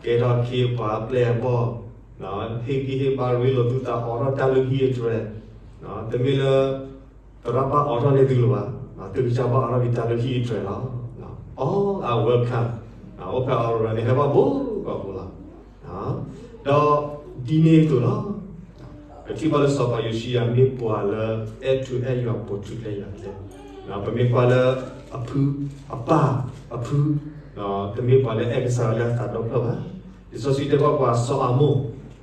ကဲထီၣ်ခ့ပှၤအပျဲၢ်အဘီၣ်, ဟ့ၣ်ဂံၢ်ဟ့ၣ်ဘါရ့လိာ်သုသးအိးထီၣ်တၢ်လုၢ်ဟံၣ်အတြဲၤ, တမ့ၢ်လၢ သရၣ်ဘၣ်အိးထီၣ်န့ၢ်သုလၢၤဘၣ်, သုကစၢ်ဘၣ်အိးထီၣ်က့ၤတၢ်လုၢ်ဟံၣ်အတြဲၤလီၤ. All are welcome. အိၣ်ဖဲ Aurora န့ၣ် ဟဲဘၣ်ဘိးကီၢ်ဖိလီၤ. ဒီးဒ်န့ၣ်အသိးလီၤ. ပထံၣ်ဘၣ်လၢစီၤပၤယိၤၡံယၤမ့ၢ်ပှၤလၢ အဲၣ်ထူအဲၣ်ယွၤ ပိာ်ထူကျဲယွၤကျဲ, ပမ့ၢ်ကွၢ်လၢအဖု, အပၢ်, အဖု, တမ့ၢ်ပှၤလၢအဲၣ်ကစၢ်ယွၤလၢအသးဒီဖျၢၣ်ဘၣ်. လံာ်စီဆှံတဲဘၣ်ပှၤစီၤအၤမိၣ်,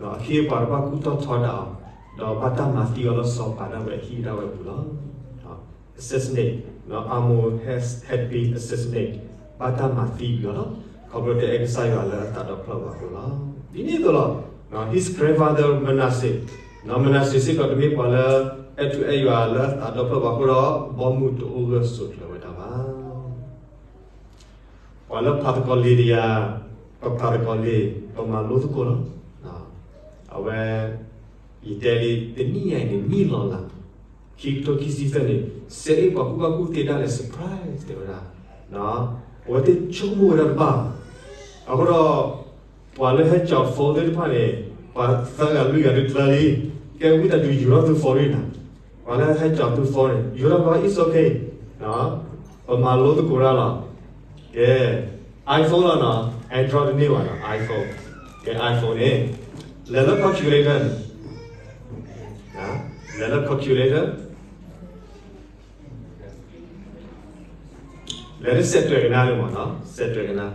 အခ့အပှၤတဖၣ်ကူၣ်ထီၣ်ထီဒၣ်အီၤ, ဒီးဘၣ်တၢ်မၤသံအီၤလၢစီၤပၤဒၣ်ဝဲအဟံၣ်ဒၣ်ဝဲအပူၤလီၤ. Assassinate, Amos has had been assassinate, ဘၣ်တၢ်မၤသံကွံာ်အီၤလီၤ. ခီဖျိတအဲၣ်ကစၢ်ယွၤလၢအသးဒီဖျၢၣ်ဘၣ်အဃိလီၤ. ဒ်န့ၣ်အသိးလီၤ. His grandfather Manasseh, Manasseh စ့ၢ်ကီးတမ့ၢ်ပှၤလၢ အဲၣ်ထူအဲၣ်ယွၤလၢအသးဒီဖျၢၣ်ဘၣ်အဃိဒီး ဘီမုၢ်တအိၣ်ဂၢၢ်ဆိးကျၢၤဝဲဒၣ်ဘၣ်. ပှၤလၢဖးသကိးလံာ်တယၤ, ပဖးသကိးလံာ်, ပမၤလိသကိးလီၤ. အဝဲ, ယတဲလံ တနံၣ်ညါအံၤန့ၣ် နံၣ်လီၤလး, ခံကထိခံဆံသၢန့ၣ်, စဲအ့ၣ်ပှၤကူၣ်ဘၣ်ကူၣ်သ့ဒၣ်လဲာ် surprise တဲဝဲဒၣ်, အဝဲသ့ၣ်ဆိကမိၣ်ဝဲဒၣ်တဘၣ်ဘၣ်. အဃိဒီး ပှၤလၢဟဲကၠီၤ phone သ့ၣ်တဖၣ်န့ၣ်, ပှၤသၢဂၤလွံၢ်ဂၤဒုးကျၢလံ, ကဲဝံသးစူၤယူၤထီၣ်သု phone န့ၣ်နၤ, ပှၤလၢဟဲကၠီၤသု phone န့ၣ် ယူၤထီၣ်ကီး it's okay, ပမၤလိသကိးတၢ်လီၤ. ကဲ, iPhone လီၤနီၤ, Android တန့ၢ်ဘၣ်နီၤ, iPhone. ကဲ iPhone န့ၣ်, လဲၤလၢ calculator န့ၣ်, လဲၤလၢ calculator, လဲၤလၢစဲးတွဲးကနါန့ၣ်မးနီၤ, စဲးတွဲးကနါ,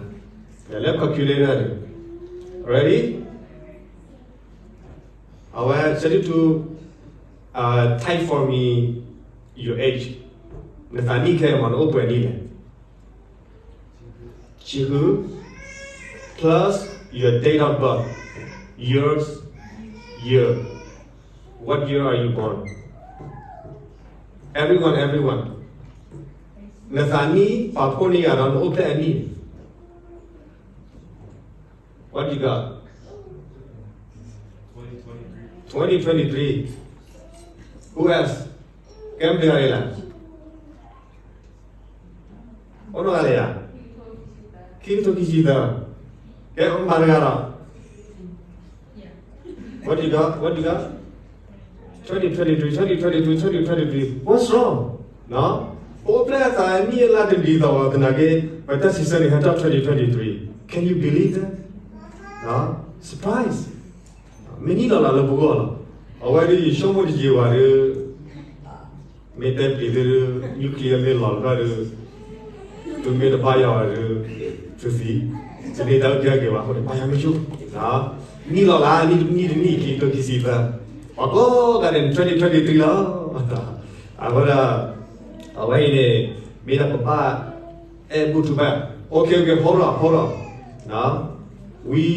လဲၤလၢ calculator န့ၣ်, ready? အဝဲ စဲးတူတူ, type for me your age. နသးနံၣ်ခဲအံၤမး နအိၣ်ပှဲၤနံၣ်လဲၣ်. ဆံဃု, plus your date of birth, years, year. What year are you born? Everyone, everyone. နသးနံၣ်ပာ်ဖှိၣ်န့ၢ်ယၤဒီး နအိၣ်ဖျဲၣ်အနံၣ်န့ၣ်. What you got? Twenty twenty-three. Who else? ကဲမ့ၢ်တဂၤအံၤလဲၣ်. အိၣ်နီၢ်ဂၤလဲၣ်ယၤ. ခံကထိခံဆံသၢ. ကဲမ့ၢ်တဂၤဒီး. What you got? What you got? Twenty twenty-three, twenty twenty-two, twenty twenty-three. What's wrong? ပအိၣ်ဖျဲၣ်အသးနံၣ်အလါတဒ်သိးဘၣ်သနာ်က့, ပတၢ်စံးဆၢန့ၣ် ဟဲထီၣ် twenty twenty-three. Can you believe that? Surprise. မ့ၢ်နံၣ်လီၤလးလၢပဂီၢ်လီၤ. အဝဲဒၣ်ယဆိကမိၣ်တယံာ်ဘၣ်ဒီး မ့ၢ်တဲပျံၤသု, nuclear မ့ၢ်လီၤတဖၣ်ဒီး, သုမ့ၢ်တဘါယွၤဘၣ်ဒီး, သုသံ, တန့ၢ်တၢ်အုၣ်က့ၤခီၣ်က့ၤဘၣ်အဃိန့ၣ် ဘါယွၤမ့ၢ်ဆိ, နံၣ်လီၤလး နံၣ်တနံၣ်တနံၣ်ခံကထိခံဆံသၢ, ပှၤကိးဂၤဒဲးန့ၣ် twenty twenty-three လီၤ. အဃိဒီး, အဝဲအံၤန့ၣ်, မ့ၢ်ဒၣ်ပဘၣ် အဲၣ်ဘူၣ်ထူဘၣ်, okay, okay, hold on, hold on. ဝံ,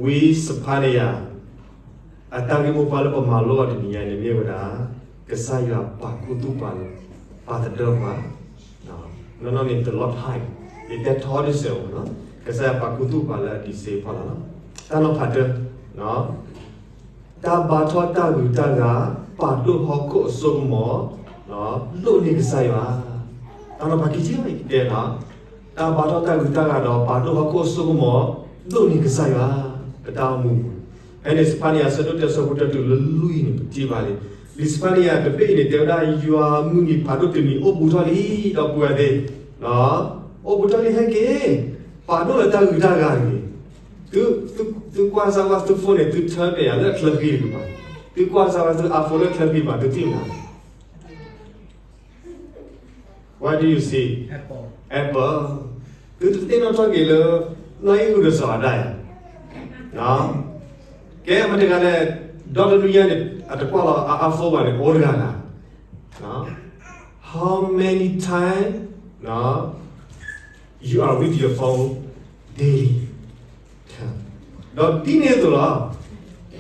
ဝံစဖါနယၤ အတၢ်ဂ့ၢ်မိၢ်ပှၢ်လၢပမၤလိအီၤတနံၤညါန့ၣ်မ့ၢ်ဝဲဒၣ်, ကစၢ်ယွၤပာ်ခူသူၣ်ပာ်, ပာ်သဒၢပှၤ, နီၢ်နီၢ်န့ၣ် the Lord high, ယတဲထီဒ်စဲးအိၣ်နီၤ, ကစၢ်ယွၤပာ်ခူသူၣ်ပာ်လၢအဒံးစ့ဖီလာ်လီၤ. တၢ်နီၤဖးတၢ, တၢ်ဘါထီၣ်တၢ်ဂုၤတၢ်ဂၤ, ပာ်ဒိၣ်ဟီၣ်ခိၣ်အစိကမီၤ, ဒိၣ်န့ၢ်ကစၢ်ယွၤ, တၢ်နီၤဖးခံဆံတဲနီၤ, တၢ်ဘါထီၣ်တၢ်ဂုၤတၢ်ဂၤဒီး ပာ်ဒိၣ်ဟီၣ်ခိၣ်အစိကမီၤ, ဒိၣ်န့ၢ်ကစၢ်ယွၤ, ပတၢ်အိၣ်မူပူၤ, ဖဲန့ၣ်စဖါနယၤဆၢဒိၣ်တၢဆၢဖိတၢတုၤလၢလွံၢ်န့ၣ် ပထံၣ်ဘၣ်လံ, လံာ်စဖါနယၤတဘ့ၣ်အံၤန့ၣ် တဲဝဲဒၣ် ယွၤမုၢ်နံၤဖးဒိၣ်တနံၤအိၣ်ဘူးထီၣ်လံ, ဒီပုၢ်ဝဲၢ်သ့ၣ်, အိၣ်ဘူးထီၣ်လံဟဲက့ၤ, ပာ်ဒိၣ်လၢတၢ်ဂုၤတၢ်ဂၤတဂ့ၤ, သု, သု, သုကွၢ်စၢ်ဝဲသု phone န့ၣ် သုထၢပယၤလၢအချၢဃံတကပၤ, သုကွၢ်စၢ်ဝဲသု iPhone လၢချၢဃံတကပၤ သုထံၣ်မနုၤလဲၣ်. What do you see? Apple. သုတသ့ၣ်နီၣ်ထီၣ်က့ၤလၢ နီၢ်အံၣ်အုၣ်ဒီးစီၤအၤဒၣ်ဧါ. ကဲ မ့ၢ်တဂၤလဲၣ်, ဒီတနွံညါန့ၣ် အတကွၢ်လီၤ iPhone ဘၣ်န့ၣ် အိၣ်တဂၤဂၤ. How many time you are with your phone daily? ဒီးဒ်န့ၣ်အသိးလီ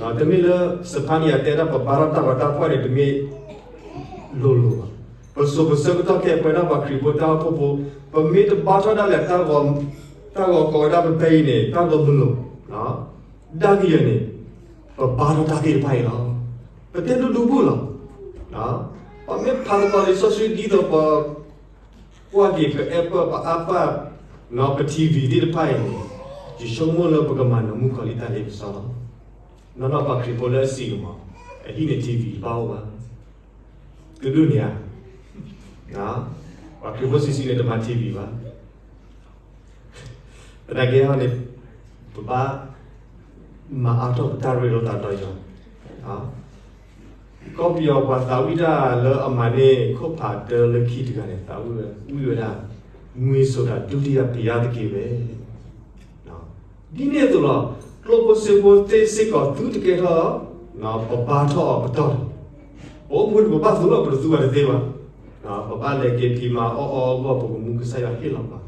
ၤ. တမ့ၢ်လၢ စဖါနယၤတဲဒၣ် ပဘါထီၣ်တၢ်ဂီၤတၢ်ဖှီၣ်န့ၣ် တမ့ၢ်လိၤလိၤဘၣ်. ပစိၤပဆၢကတီၢ်ခဲအံၤ ပဝဲဒၣ်ပှၤခရံာ်ဖိတၢ်အိၣ်ဖှိၣ်ဖိ, ပမ့ၢ်တဘါထီၣ်ဒၣ်လဲာ် တၢ်ဂီၤကိးဝဲဒၣ်ပဖဲအံၤန့ၣ် တၢ်ဂီၤမုၢ်လိၤ ဒၣ်ကယဲၢ်န့ၣ် ပဘါထီၣ်တၢ်သ့ၣ်တဖၣ်အံၤလီၤ. ပတဲဒူဒူဘူၣ်လီၤ. ပမ့ၢ်ဖးသကိးလံာ်စီဆှံဒ်သိးပ ကွၢ်က့ၤပ Apple ပ iPad ပ TV သ့ၣ်တဖၣ်အံၤန့ၣ်, ယဆိကမိၣ်လၢပကမၤနၢၤမုၣ်ကီၤလံၢ်တၢ်လ့ပစီလီၤ. နီၢ်နီၢ်ပှၤခရံာ်ဖိလၢအစံးန့ၣ်မး, အဟံၣ်န့ၣ် TV တဘၣ်အိၣ်ဘၣ်. သုဒိးန့ၢ်ဧါ. ပှၤခရံာ်ဖိဆံးဆံးန့ၣ်တမၤ TV ဘၣ်. သနာ်က့ဟီန့ၣ် ပဘၣ်မၤအါထီၣ်ပတၢ်ရ့လိာ်သးဒီးယွၤ. ကီၢ်ပယီၤပှၤသးဝံၣ်တၢ်လၢအမၤန့ၢ်ခိၣ်ဖးတၢလၢခံတဂၤန့ၣ် သးဝံၣ်ဝဲ, ဝံၣ်ဝဲဒၣ် ငွေဆိုတာ ဒုတိယဘုရားသခင်ပဲ. ဒ်န့ၣ်အသိးလီၤ, ကျိၣ်ဖိစ့ဖိသ့ၣ်စ့ၢ်ကီး သုတကဲထီၣ် ပဘါထီၣ်အီၤပတီၢ်လီၤ. ပအိၣ်မူန့ၣ် ပဘၣ်သူလီၤ ပတသူဘၣ်တသ့ဘၣ်. ပဘၣ်လဲၤက့ၤဖံးမၤအီၣ်အီအဂီၢ် ပကမူကစၢ်ယွၤဟ့ၣ်လီၤပှၤ.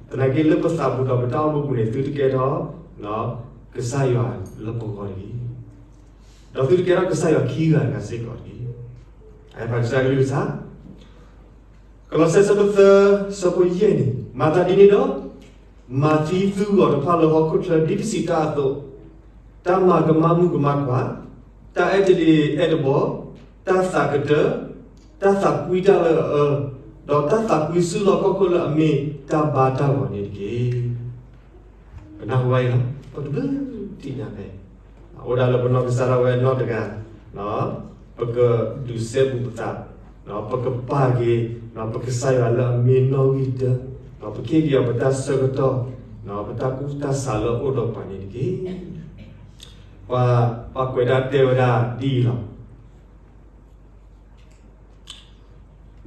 သနာ်က့လၢပသးပူၤဒီးပတၢ်အိၣ်မူပူၤန့ၣ် သုတကဲထီၣ် ကစၢ်ယွၤလၢပဂီၢ်တဂ့ၤ. ဒီးသုတကဲထီၣ်ကစၢ်ယွၤခံဂၤတဂၤစ့ၢ်ကီးတဂ့ၤ. ကစၢ်ယွၤကလုၢ်ကထါ ကလီးစဲ ဆၢဒိၣ်သၢ ဆၢဖိယဲၢ်န့ၣ်, မၤသးဒ်န့ၣ်ဒီး, မၤသံသုဂီၤတဖၣ်လၢဟီၣ်ခိၣ်ချၢ ဒ်ပစံးတၢ်အသိး, တၢ်မၤကမၣ်မုၣ်ကမၣ်ခွါ, တၢ်အဲၣ်တလံၤအဲၣ်တဘီ, တၢ်သးကတၢၢ်, တၢ်သးကွံတၢ်လၢအအၢ, ဒီးတၢ်သးကွံဆူလီၢ်ခီၣ်ခိၣ်လၢအမ့ၢ်တၢ်ဘါတၢ်ဂီၤန့ၣ်တက့ၢ်. ပနၢ်ဟူဘၣ်အံၤလီၤ, ပကဘုးတံၢ်ညါဖဲ အိၣ်ဒၣ်လၢပနီၢ်ကစၢ်ဒၣ်ဝဲနီၢ်တဂၤ, ပကဒုးစဲဘူးပသး, ပကပာ်က့ၤ ပကစၢ်ယွၤလၢအမ့ၢ်နီၣ်ဂံၢ်တၢ, ပက့ၢ်က့ၤအီၤပတၢ်ဆၢကတီၢ်, ပတၢ်ကူၣ်တၢ်ဆးလၢအအိၣ်ဒီးပှၤန့ၣ်တက့ၢ်. ပှၤ ပှၤကွဲးဒၣ်တဲဝဲဒၣ်ဒ်အံၤလီၤ.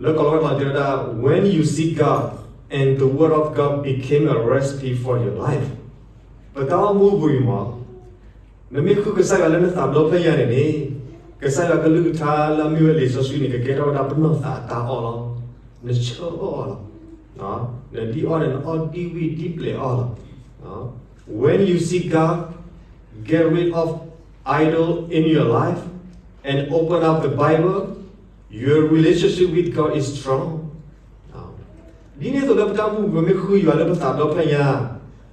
လၢကီၢ်လီၤဝဲမၤတဲဝဲဒၣ် When you seek God and the word of God became a recipe for your life, ပတၢ်အိၣ်မူပူၤအံၤမး, နမ့ၢ်ဃုကစၢ်ယွၤလၢနသးဒီဖျၢၣ်ညါန့ၣ်န့ၣ်, ကစၢ်ယွၤကလုၢ်ကထါလၢအမ့ၢ်ဝဲလံာ်စီဆှံန့ၣ် ကကဲထီၣ်ဝဲဒၣ်ပနီၢ်သးအတၢ်အီၣ်လီၤ. နဆၢအီၣ်အီၤလီၤ. နဒ်အီၣ်န့ၣ် နအီၣ်ဒ်ဝံၣ်ဒ်ပျဲၤအီၣ်လီၤ. When you seek God, get rid of idol in your life and open up the Bible, your relationship with God is strong. ဒ်န့ၣ်အသိးလၢပတၢ်အိၣ်မူပူၤ ပမ့ၢ်ဃုယွၤလၢပသးဒီဖျၢၣ်ညါ,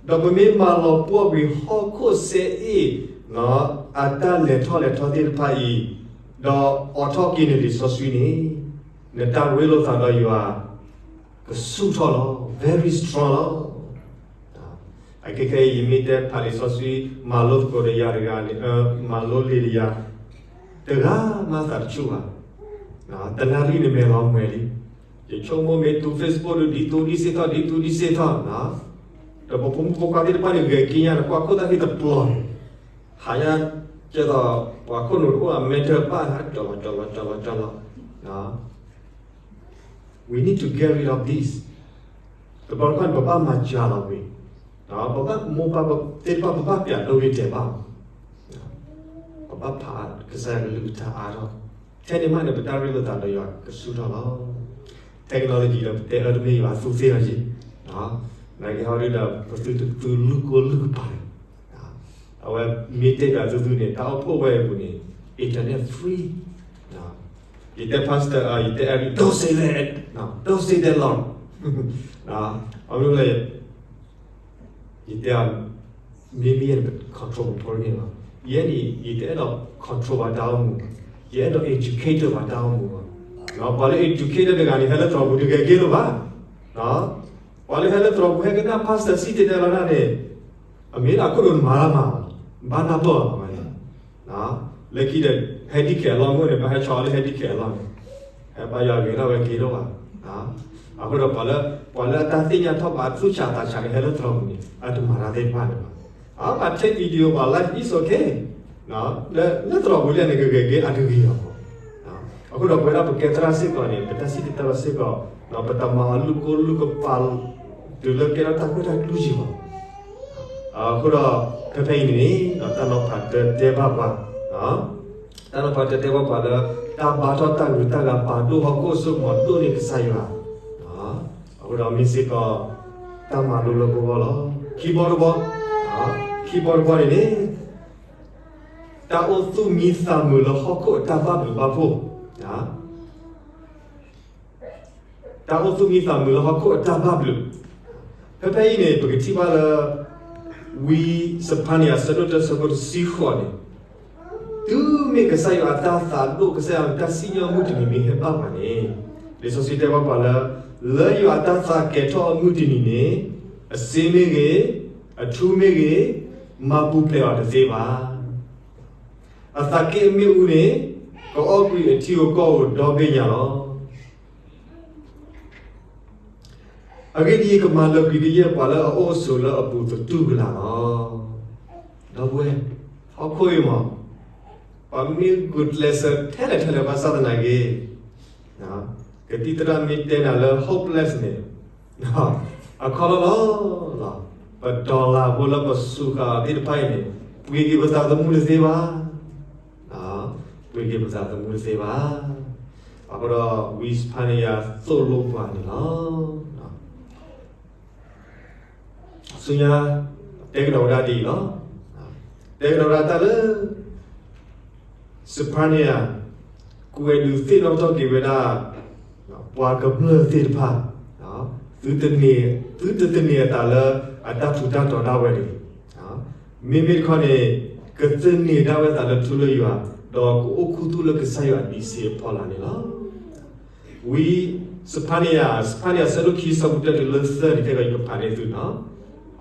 ဒီးပမ့ၢ်မၤလီၤပှီၢ်ကွံာ်ဟီၣ်ခိၣ်စဲအ့ၣ် အတၢ်လဲၤထီၣ်လဲၤထီသ့ၣ်တဖၣ်အံၤ, ဒီးအိးထီၣ်က့ၤန့ၢ်လံာ်စီဆှံန့ၣ်, နတၢ်ရ့လိာ်သးဒီးယွၤ ကဆူၣ်ထီၣ်လီၤ, very strong လီၤ. အခဲခဲအံၤ ယမ့ၢ်တဲဖးလံာ်စီဆှံ မၤလိသကိးဒီးယၤတဂၤန့ၣ်, မၤလိလံာ်ဒီးယၤ, တဂၤမၤသးတဆူၣ်ဘၣ်. တနၣ်ရံၣ်န့ၣ်မဲာ်လီၤမှဲၤလံ. ယဆိကမိၣ်မ့ၢ်တုၤ Facebook ဒုး ဒ်သိးဒ်စ့ၢ်ထီၣ် ဒ်သိးဒ်စ့ၢ်ထီၣ်, ဒီးပဖိမုၣ်ဖိခွါသ့ၣ်တဖၣ်န့ၣ် ဂဲၤက့ညါဒီးကွၢ်ခိၣ်သၣ်ဟ့တပျီၤန့ၣ်, ဟးယါ ကဲသိး ပှၤခိၣ်နူာ်တအိၣ် အမဲထၢၣ်ဘၣ် ဟးကၠီၤလီၤကၠီၤလီၤကၠီၤလီၤကၠီၤလီၤ. We need to get rid of this. တဘျီတခီၣ်န့ၣ် ပဘၣ်မၤစှၤလီၤကွံာ်, ပဘၣ်မိၢ်ပၢ်သ့ၣ်တဖၣ် ပဘၣ်ပျးဒိဂ့ၤတဲာ်ဘၣ်, ပဘၣ်ဖးကစၢ်ယွၤကလုၢ်ကထါအါထီၣ်, ထဲန့ၣ်မးန့ၣ် ပတၢ်ရ့လိာ်သးဒီးယွၤကဆူၣ်ထီၣ်လီၤ. Technology ဒီးပတဲအၢတမ့ၢ်ယွၤသူသ့ၣ်လီၤက့, နာ်က့ဟီဒုဒီး ပသုတသုလုၢ်ကိလုၢ်ကပၤန့ၣ်, အဝဲမ့ၢ်တဲဘၣ်သုသုန့ၣ် တၢ်အိၣ်ဖှိၣ်ဝဲအပူၤန့ၣ် internet free. ယတဲ pastor, ယတဲ Eric, don't say that, don't say that, Lord. အမ့ၢ်လဲၣ်, ယတဲ မ့မ့ၢ်ယဲန့ၣ် ပ control ပဖိန့ၣ်လီၤ. ယဲန့ၣ် ယတအဲၣ်ဒိး control ပှၤတၢ်အိၣ်မူဘၣ်, ယအဲၣ်ဒိး educate ပှၤတၢ်အိၣ်မူဘၣ်. ပှၤလၢ educate တဂၤန့ၣ် ဟဲလၢသရိာ်ပူၤတဂဲၤက့လိာ်ဘၣ်. ပှၤလၢဟဲလၢသရိာ်ပူၤ ဟဲကနၣ် pastor စံၣ်တဲၤတဲလီၤတၢ်န့ၣ်, အမ့ၢ်လၢအခိၣ်ဒိၣ်နမၤတၢ်မၤဘၣ်, ဘၣ်နၢ်ပၢၢ်အီၤလီၤ. လၢခံဒီး handicap အလီၢ်မ့ၢ်န့ၣ် ဘၣ်ဟဲဆီလၢ handicap အလီၢ်န့ၣ်, ဟဲဘါယွၤဂဲၤထီၣ်ဝဲက့ၤဒိၣ်ဘၣ်. အဃိဒီး ပှၤလၢအတၢ်သ့ၣ်ညါထီၣ်ဘးသူၣ်ဆးသးဆးန့ၣ် ဟဲလၢသရိာ်ပူၤန့ၣ် အတမၤတၢ်သ့ၣ်တဖၣ်န့ၣ်ဘၣ်. အဘၣ် take video ဘၣ် live is okay. လၢသရိာ်ပူၤလၢနကဂဲၤက့ၤအတဂ့ၤအီၤ. အဃိဒီးပဝဲဒၣ်ပကဲသရၣ်စ့ၢ်ကီးန့ၣ် ပတၢ်စံၣ်တဲၤတဲလီၤစ့ၢ်ကီး, ပတမၤအီၤလူၢ်ကိလူၢ်ကပၤ တုၤလၢကဲထီၣ်တၢ်ဂ့ၢ်တၢ်ကျိၤယံၤဘၣ်. အဃိဒီး ဖဲဖဲအံၤန့ၣ်န့ၣ် တၢ်နီၤဖးတၢ်တဲဘၣ်ပှၤ, တၢ်နီၤဖးတၢ်တဲဘၣ်ပှၤလၢ တၢ်ဘါထီၣ်တၢ်ဂုၤတၢ်ဂၤ ပာ်ဒိၣ်ဟီၣ်ခိၣ်အစိကမီၤဒိၣ်န့ၢ်ကစၢ်ယွၤ, အဃိဒီးမ့ၢ်စ့ၢ်ကီး တၢ်မၤလိလၢပဂီၢ်လီၤ. ခံဘီတဘီ, ခံဘီတဘီန့ၣ်န့ၣ် တၢ်အိၣ်သူၣ်မံသးမုာ်လၢဟီၣ်ခိၣ်အတၢ်ဘၣ်ဘျုးဘၣ်ဖှိၣ်, တၢ်အိၣ်သူၣ်မံသးမုာ်လၢဟီၣ်ခိၣ်အတၢ်ဘၣ်ဘျုး. ဖဲဖဲအံၤန့ၣ် ပကထံၣ်ဘၣ်လၢ ဝံစဖါနယၤ အဆၢဒိၣ်တၢ အဆၢဖိတဆံဃိးန့ၣ်, တုၤမ့ၢ်ကစၢ်ယွၤအတၢ်သးဒိၣ် ကစၢ်ယွၤအတၢ်စံၣ်ညီၣ်အမုၢ်တနံၤမ့ၢ်ဟဲဘၣ်ပှၤန့ၣ်, လံာ်စီဆှံတဲဘၣ်ပှၤလၢ လၢယွၤအတၢ်သးကဲၤထီၣ်အမုၢ်တနံၤန့ၣ်, အစ့မ့ၢ်ဂ့ၤ, အထူမ့ၢ်ဂ့ၤ, မၤပူၤဖျဲးအီၤတသ့ဘၣ်. အသးက့ၣ်အမ့ၣ်အူန့ၣ် ကအီၣ်ကွံာ်အထံဧိၤကီၢ်ဧိၤဒီဘ့ၣ်ညါလီၤ. အဂ့ၢ်ဒ်အံၤ, ကမၤလၢာ်ကွံာ်ကယဲၢ်ပှၤလၢအအိၣ်ဆိးလၢအပူၤသတူၢ်ကလာ်လီၤ. ဒီပုၢ်ဝဲၢ်, ဟီၣ်ခိၣ်အံၤမး, ပှၤမ့ၢ်ဂုာ်ကျဲးစၢးထဲလဲၣ်ထဲလဲၣ်ဘၣ်ဆၣ်သနာ်က့, ကသံၣ်သရၣ်မ့ၢ်တဲနၤလၢ hopeless န့ၣ်, အခီလီၤလီၤ, ပ dollar ဖိလၢပစူးဃာ်အီၤသ့ၣ်တဖၣ်အံၤန့ၣ် ပှ့ၤက့ၤပသးသမူတသ့ဘၣ်. ပှ့ၤက့ၤပသးသမူတသ့ဘၣ်. အဃိဒီး ဝံစဖါနယၤသိၣ်လိပှၤန့ၣ်လီၤ. ဆူညါ တဲကဒီးဝဲဒၣ်ဒ်အံၤလီၤ. တဲကဒီးဝဲဒၣ်တၢ်လၢ စဖါနယၤ ကွဲးဒုးသ့ၣ်နီၣ်ထီၣ်က့ၤဝဲဒၣ် ပှၤကမျၢၢ်သ့ၣ်တဖၣ် သုတသန့ၤအသးလၢအတၢ်ထူးတၢ်တီၤဒၣ်ဝဲန့ၣ်, မ့မ့ၢ်တခီန့ၣ် ကသန့ၤဒၣ်ဝဲသးလၢထူလၢယွၤ, ဒီးကအိၣ်ခူသူၣ်လၢကစၢ်ယွၤအဒံးဆှံအဖီလာ်န့ၣ်လီၤ. ဝံစဖါနယၤ, စဖါနယၤ အဆၢဒိၣ်ခံ အဆၢဖိတၢတုၤလၢသၢန့ၣ် ခဲကယဖးန့ၢ်သုနီၤ.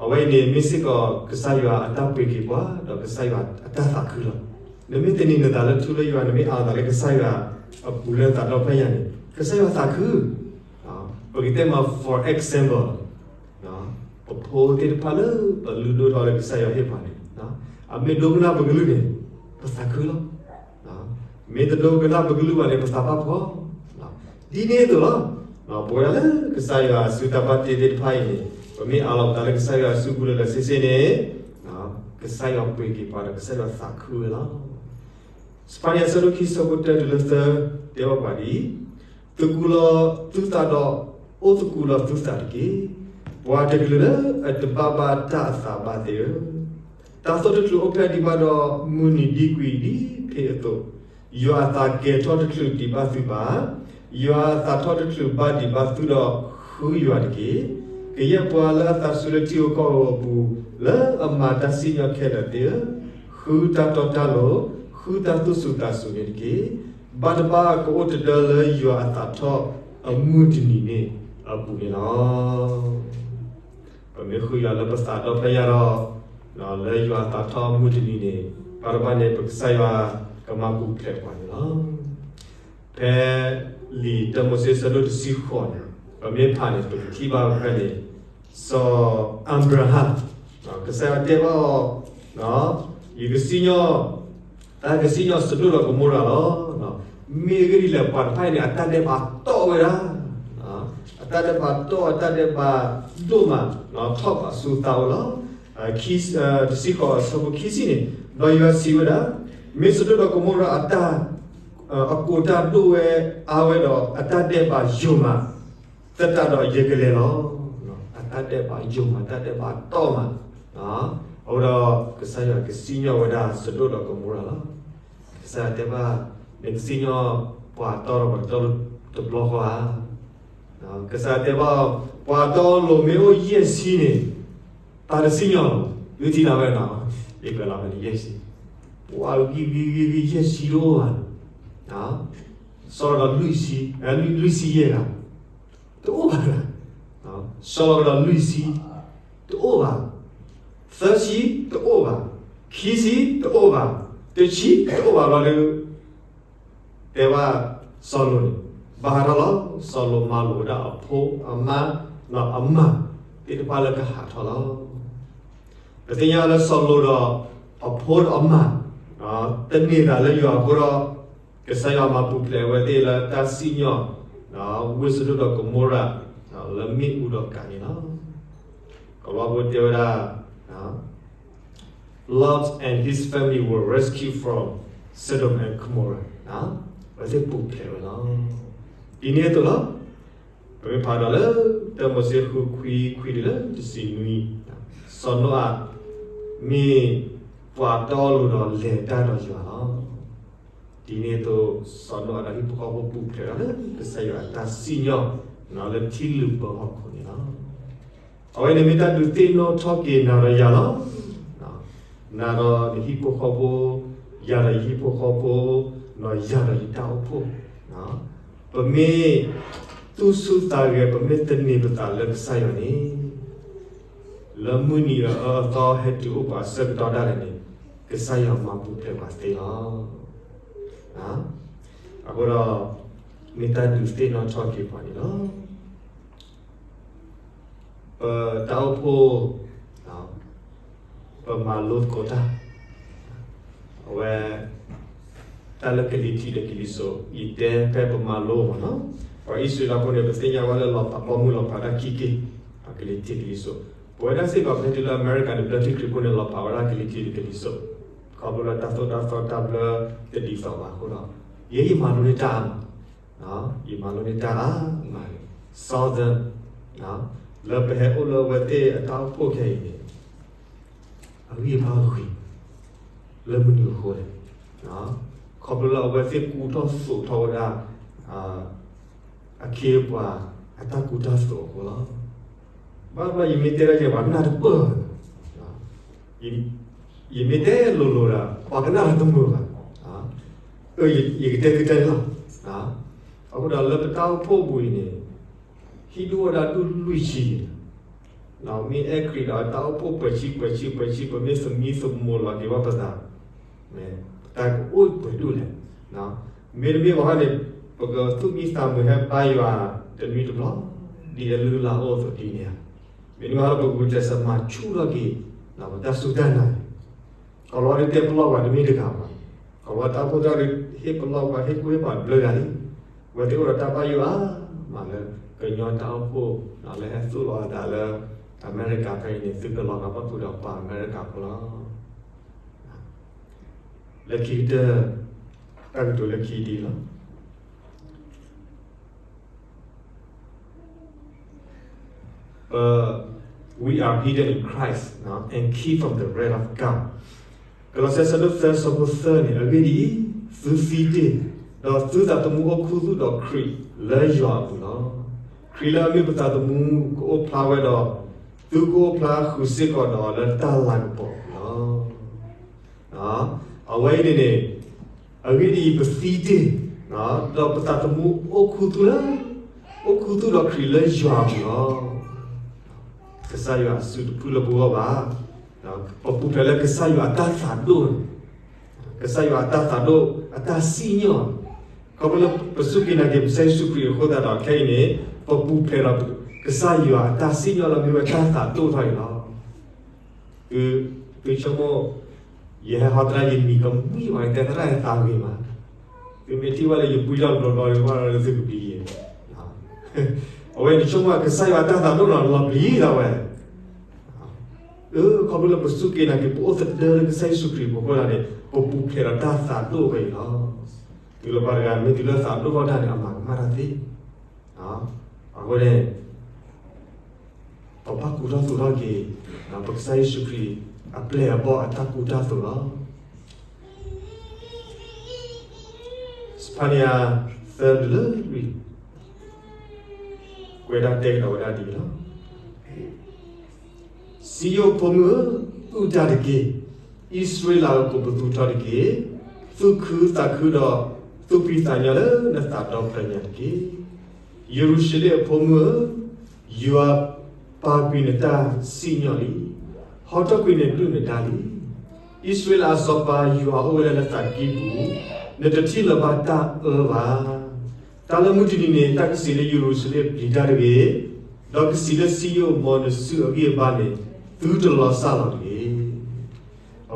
အဝဲအံၤန့ၣ် မ့ၢ်စ့ၢ်ကီးကစၢ်ယွၤအတၢ်ပှ့ၤက့ၤပှၤ ဒီးကစၢ်ယွၤအတၢ်သးခုလီၤ. နမ့ၢ်သန့ၤနသးလၢထူလၢယွၤ, နမ့ၢ်အးလီၤသးလၢကစၢ်ယွၤအပူၤလၢသးဒီဖျၢၣ်ညါန့ၣ် ကစၢ်ယွၤသးခု. ပကတဲမး for example ပဖိသ့ၣ်တဖၣ်လၢပလုၢ်ဒိၣ်ထီၣ်လၢကစၢ်ယွၤဟ့ၣ်ပှၤန့ၣ်, အမ့ၢ်ဒိကနၣ်ပကလုၢ်န့ၣ် ပသးခုလီၤ. မ့ၢ်တဒိကနၣ်ပကလုၢ်ဘၣ်န့ၣ် ပသးပၢ်ဖှီၣ်. ဒ်န့ၣ်အသိးလီၤ. ပဝဲဒၣ်လၢကစၢ်ယွၤအစုတၢ်ဘၣ်တ့သ့ၣ်တဖၣ်အံၤန့ၣ် ပမ့ၢ်အးလီၤပသးလၢကစၢ်ယွၤအစုပူၤလၢလၢဆ့ဆ့န့ၣ် ကစၢ်ယွၤပှ့ၤက့ၤပှၤဒီးကစၢ်ယွၤသးခုဝဲလီၤ. စဖါနယၤ အဆၢဒိၣ်ခံ အဆၢဖိတၢတုၤလၢသၢ တဲဘၣ်ပှၤဒ်အံၤ, သကူးလီၤသုသးဒီး အိၣ်သကူးလီၤသုသးတက့ၢ်. ပှၤတကလုာ်လၢအတဘၣ်ဘၣ်တၢ်အသးဘၣ်သ့ၣ်ဧၢ, တၢ်သိၣ်တချုးအိၣ်ဖျဲၣ်ဒံးဘၣ်ဒီး မုၢ်နံၤဒံကွံာ်ဒံးဖဲအသိး, ယွၤအသးကဲၤထီၣ်တချုးဒံးဘၣ်သုဘၣ်, ယွၤအသးထီၣ်တချုးဘၣ်ဒံးဘၣ်သုဒီးဃုယွၤတက့ၢ်. ကယဲၢ်ပှၤလၢအသးဆူလၢထံဧိၤကီၢ်ဧိၤအပူၤ လၢအမၤတၢ်စံၣ်ညီၣ်ခဲလၢာ်သ့ၣ်ဧၢ, ဃုတၢ်တီတၢ်လိၤ, ဃုတၢ်သူၣ်စူၤသးစူၤန့ၣ်တက့ၢ်. ဘၣ်တဘၣ်ကအိၣ်တဒၢလၢယွၤအသးထီၣ်အမုၢ်တနံၤန့ၣ်အပူၤန့ၣ်လီၤ. ပမ့ၢ်ဃုယွၤလၢပသးဒီဖျၢၣ်ညါဒီး, လၢယွၤအသးထီၣ်မုၢ်တနံၤန့ၣ် ဘၣ်တဘၣ်န့ၣ် ပကစၢ်ယွၤကမၤပူၤဖျဲးပှၤန့ၣ်လီၤ. ဖဲလံာ်တၢမိၤၡ့ အဆၢဒိၣ်တဆံဃိးန့ၣ် ပမ့ၢ်ဖးန့ၣ် ပကထံၣ်ဘၣ်ဖဲန့ၣ် စီၤအၤဘြၤဟၣ် ကစၢ်ယွၤတဲဘၣ်အီၤ, ယကစံၣ်ညီၣ်, တၢ်ကစံၣ်ညီၣ်စဒိၣ်ဒီးကမိရၤလီၤ. မ့ၢ်အဂ့ၢ်ဒ်လဲၣ် ပှၤတဖၣ်အံၤန့ၣ် အတၢ်ဒဲးဘးတီၢ်ဝဲဒၣ်, အတၢ်ဒဲးဘးတီၢ် အတၢ်ဒဲးဘးဒိၣ်မး, ထီၣ်ဘးဆူသးအိၣ်လီၤ. တဆံဃိး အဆၢဖိခံဆံန့ၣ်, ဒီးယွၤစံးဝဲဒၣ်, မ့ၢ်စဒိၣ်ဒီးကမိရၤအတၢ်, အကိးတၢ်ဒိၣ်ဝဲအါဝဲဒီး အတၢ်ဒဲးဘးယိာ်မး သတးဒီးယကလဲၤလီၤ. အတၢ်ဒဲးဘးယိာ်မး တၢ်ဒဲးဘးတီၢ်မး, အဃိဒီးကစၢ်ယွၤကစံၣ်ညီၣ်ဝဲဒၣ်စဒိၣ်ဒီးကမိရၤလီၤ. ကစၢ်ယွၤတဲဘၣ်, နကစံၣ်ညီၣ်ပှၤတီဒီးပှၤတတီတဘျီဃီဧါ. ကစၢ်ယွၤတဲဘၣ်, ပှၤတီလိၤမ့ၢ်အိၣ်ယဲၢ်ဆံန့ၣ်, ပှၤတစံၣ်ညီၣ်လီၤ. ဒုးထံၣ်နၤဝဲနီၤ, ယကလီၤဝဲန့ၣ်ယဲၢ်ဆံ, ပှၤဂံၢ်ဂံၢ်ဂံၢ်ဂံၢ်ယဲၢ်ဆံတအိၣ်ဘၣ်, စီၤလီၤဒီးလွံၢ်ဆံ, လွံၢ်ဆံယဲၢ်ဂၤ တအိၣ်ဘၣ်. စီၤလီၤကဒီးလွံၢ်ဆံ, တအိၣ်ဘၣ်. သၢဆံ, တအိၣ်ဘၣ်. ခံဆံ, တအိၣ်ဘၣ်. တဆံ, တအိၣ်ဘၣ်လီၤဒီး, တဲဘၣ်စီၤလိာ်န့ၣ်, ဘါထီၣ်လီၤ. စီၤလိာ်မၤလိာ်ဝဲဒၣ်အဖိအမါ, အမၢ်သ့ၣ်တဖၣ်လၢကဟးထီၣ်လီၤ. ဖဲ ပသ့ၣ်ညါလၢစီၤလိာ်ဒီးအဖိဒီးအမါ တန့ၢ်သးလၢယွၤအဃိဒီး, ကစၢ်ယွၤမၤပူၤဖျဲးအဝဲသ့ၣ်လၢတၢ်စံၣ်ညီၣ် ဝ့ၢ်စဒိၣ်ဒီးကမိရၤ လၢမ့ၣ်အူဒီးကးန့ၣ်လီၤ. ကလံးဝါဖိတဲဝဲဒၣ် Lot and his family were rescued from Sodom and Gomorrah. အဝဲသ့ၣ်ပူၤဖျဲးဝဲလီၤ. ဒ်န့ၣ်အသိးလီၤ. ပမ့ၢ်ဖးဒီးလၢ တၢမိၤၡ့ဃုခွံခွံတုၤလၢတဆံနွံ, စီၤနိအၤ မ့ၢ်ပှၤတီလိၤဒီးလဲၤတၢ်ဒီးယွၤလီၤ. ဒ်န့ၣ်အသိး စီၤနိအၤဒီးဟံၣ်ဖိဃီဖိပူၤဖျဲးဒီးလၢကစၢ်ယွၤအတၢ်စံၣ်ညီၣ် လၢထံလုၢ်ဘၢဟီၣ်ခိၣ်န့ၣ်လီၤ. အဝဲန့ၣ်မ့ၢ်တၢ်ဒုးသ့ၣ်နီၣ်ထီၣ်က့ၤနၤဒီးယၤလီၤ. နၤဒီးနဟံၣ်ဖိဃီဖိ, ယၤဒီးယဟံၣ်ဖိဃီဖိ, ယၤဒီးယတၢ်အိၣ်ဖှိၣ်, ပမ့ၢ်သူၣ်ဆူၣ်သးဂဲၤ ပမ့ၢ်သန့ၤပသးလၢကစၢ်ယွၤန့ၣ်, လၢမုၢ်နံၤအအၢအသီဟဲတုၤအိၣ်ပှၤအဆၢကတီၢ်ဒၣ်လဲာ်န့ၣ်, ကစၢ်ယွၤမၤပူၤဖျဲးပှၤသ့လီၤ. အဃိဒီး မ့ၢ်တၢ်ဒုးသ့ၣ်နီၣ်ထီၣ်က့ၤပှၤန့ၣ်လီၤ. ပတၢ်အိၣ်ဖှိၣ် ပမၤလိသကိးတၢ်, အဝဲ တၢ်လၢကလံၤထံးဒီးကလံၤစိး ယတဲဖဲပမၤလိမ့ၢ်နီၤ, ပှၤအံၣ်စရ့လးဖိန့ၣ် ပသ့ၣ်ညါဝဲလၢလီၤဖးဘီမုၢ်လီၤဖးတၢ်ခံက့ၤ, ကလံၤထံးကလံၤစိး, ပဝဲဒၣ်စ့ၢ်ကီးပဟဲတုၤလၢအမဲရကၤန့ၣ် ဘျၢထံခရံာ်ဖိန့ၣ် လီၤဖးဝဲဒၣ်ကလံၤထံးဒီးကလံၤစိး, ခီဖျိလၢတၢ်သိၣ်တၢ်သီတၢ်ဘျၢတဒ်သိးဘၣ်အဃိဒီး, ယဲယမၤလိန့ၢ်တၢ်အါမး, ယမၤလိန့ၢ်တၢ်အါမးန့ၣ်, Southern လၢပဟဲအိၣ်လၢအဝဲသ့ၣ်အတၢ်အိၣ်ဖှိၣ်ခဲအံၤန့ၣ် အဂံၢ်အဘါဂ့ၤ လၢမနုၤအဃိလဲၣ်. ခီဖျိလၢအဝဲသ့ၣ်ကူထီၣ်သိးထီၣ်ဝဲဒၣ် အခ့အပှၤအတၢ်ကူတၢ်သိးအဃိလီၤ. ဘၣ်ဘၣ်ယမ့ၢ်တဲဒၣ်ယဲ ပှၤကနၣ်တပၢၢ်, ယမ့ၢ်တဲလိၤလိၤဒီး ပှၤကနၣ်တမုာ်ဘၣ်, ယကတဲကတဲလီၤ. အဃိဒီးလၢပတၢ်အိၣ်ဖှိၣ်ပူၤအံၤန့ၣ် ဟံၣ်ဒူၣ်ဝဲဒၣ်ဒူၣ်လွံၢ်ဆံ, မ့ၢ်အဲၣ်ခရံာ်ဒီးတၢ်အိၣ်ဖှိၣ်ပှဲၤဆံပှဲၤဆံပှဲၤဆံ ပမ့ၢ်သမံသမိးလီၤက့ၤဘၣ်ပသး, တၢ်ကအိၣ်ပှဲၤဒိၣ်လဲၣ်. မ့တမ့ၢ်ဘၣ်ဟီန့ၣ် ပကသူၣ်မံသးမုာ်ဟဲဘါယွၤတနွံတဘျီ, ဒ်အလုၢ်အလၢ်အိၣ်အသိးဒ်န့ၣ်ဧါ. မ့တမ့ၢ်ဟီဒီးပကဂုာ်ကျဲးစၢးမၤဆူၣ်ထီၣ်က့ၤ ပတၢ်စူၢ်တၢ်နာ်န့ၣ် ကီၤလၤဝါဒုးတဲပလီၢ်ပှၤတမ့ၢ်တဂၤဘၣ်. ကီၤလၤဝါတၢ်အိၣ်ဖှိၣ်သရၣ်ဒုးဟ့ၣ်ပလီၢ်ပှၤ ဟ့ၣ်ကူၣ်ဟ့ၣ်ဖးတဘျုးဂၤလံ. အဝဲသ့ၣ်အိၣ်ဒီးတၢ်ဘၣ်ယိၣ်အါမးလၢ ကညီတၢ်အိၣ်ဖှိၣ်လၢဟဲသူၣ်လီၤအသးလၢအမဲရကၤဖဲအံၤန့ၣ် သုးကလီၤဂၤဘၣ်ဖုးဒီးပှၤအမဲရကၤဖိလီၤ. လၢခံကတၢၢ် တၢ်ကတိၤလၢခံဒ်အံၤလီၤ. ပ we are hidden in Christ and keep from the wrath of God. ကလီးစဲ အဆၢဒိၣ်သၢ အဆၢဖိသၢန့ၣ်, အဂ့ၢ်ဒ်အံၤ, သုသံတ့ၢ်, ဒီးသုသးသမူအိၣ်ခူသူၣ်ဒီးခရံာ်လၢယွၤအပူၤလီၤ. ခရံာ်လၢအမ့ၢ်ပသးသမူကအိၣ်ဖျါဝဲဒီး, သုကအိၣ်ဖျါဃုာ်စ့ၢ်ကီးဒီးလၢတၢ်လၤကပီၤအပူၤလီၤ. အဝဲအံၤန့ၣ်န့ၣ်, အဂ့ၢ်ဒ်အံၤ, ပသံတ့ၢ်, ဒီးပသးသမူအိၣ်ခူသူၣ်လၢ, အိၣ်ခူသူၣ်ဒီးခရံာ်လၢယွၤအပူၤလီၤ. ကစၢ်ယွၤအစုတဖုလၢပဂီၢ်ဘၣ်. ပပူၤဖျဲးလၢကစၢ်ယွၤအတၢ်သးဒိၣ်, ကစၢ်ယွၤအတၢ်သးဒိၣ်, အတၢ်စံၣ်ညီၣ်, ခီဖျိလၢပစူၢ်က့ၤနာ်က့ၤ ကစၢ်ယ့ၣ်ၡူးခရံာ်အဃိသတးဒီး ခဲအံၤန့ၣ်, ပပူၤဖျဲးဒီးကစၢ်ယွၤအတၢ်စံၣ်ညီၣ်လၢမ့ၢ်ဝဲတၢ်သးဒိၣ်ထီၣ်အံၤလီၤ. သု, သုဆိကမိၣ်, ယဟဲဟီသရၣ်ယမံၤကမှံဘၣ် တဲသရၣ်ယသးဂ့ၤမး, သုမ့ၢ်ထံၣ်ဝဲလၢယပှံထီၣ်တဘျီဘျီ ယဘၣ်လၢသုကပျံၤယဲ, အဝဲန့ၣ်ဆိကမိၣ်ကစၢ်ယွၤအတၢ်သးဒိၣ်လီၤ လီၤပျံၤဒၣ်ဝဲ, ခီဖျိလၢပစူၢ်က့ၤနာ်က့ၤ ပအိၣ်သဒၢလၢကစၢ်ယ့ၣ်ၡူးခရံာ်အပူၤအဃိသတးန့ၣ် ပပူၤဖျဲးဒီးတၢ်သးဒိၣ်ဝဲအံၤလီၤ. တုၤလၢပှၤတဂၤမ့ၢ်တုၤလၢသးဒိၣ်ထီၣ်တၢ်န့ၣ် အမၤကမၣ်တၢ်သ့ အဃိန့ၣ် ပဘၣ်ကူထီၣ်သိးထီၣ်က့ၤ ပကစၢ်ယ့ၣ်ၡူးခရံာ်အပျဲၢ်အဘီၣ်အတၢ်ကူတၢ်သိးလီၤ. စဖၤနယၤ သၢ တုၤလၢလွံၢ်, ကွဲးဒၣ်တဲကဒီးဝဲဒၣ်ဒ်အံၤလီၤ. စံယိၣ်ဖိမုၣ်ဧၢ, အုၣ်တၢ်တက့ၢ်. အံၣ်စရ့လးဧၢ, ကိးပသူထီၣ်တက့ၢ်. သူၣ်ခုသးခုဒီး သူၣ်ဖှံသးညီလၢနသးဒီဖျၢၣ်ညါတက့ၢ်. ယရူၤၡလ့ၣ်အဖိမုၣ်ဧၢ, ယွၤပာ်ကွံာ်နတၢ်စံၣ်ညီၣ်လံ. ဟီထီၣ်ကွံာ်နဒုၣ်နဒါလံ. အံၣ်စရ့လးအစီၤပၤယွၤအိၣ်ဝဲလၢနသးကံၢ်ပူၤ, နတထံၣ်လၢၤဘၣ်တၢ်အၢဘၣ်. တၢ်လၢမုၢ်တနံၤန့ၣ် တၢ်ကစံးလၢယရူၤၡလ့ၣ်ပျံၤတၢ်တဂ့ၤ, ဒီးကစံးလၢစံယိၣ် မ်နစုအဂံၢ်အဘါန့ၣ် သုတလီၤစၢ်လီၤတဂ့ၤ.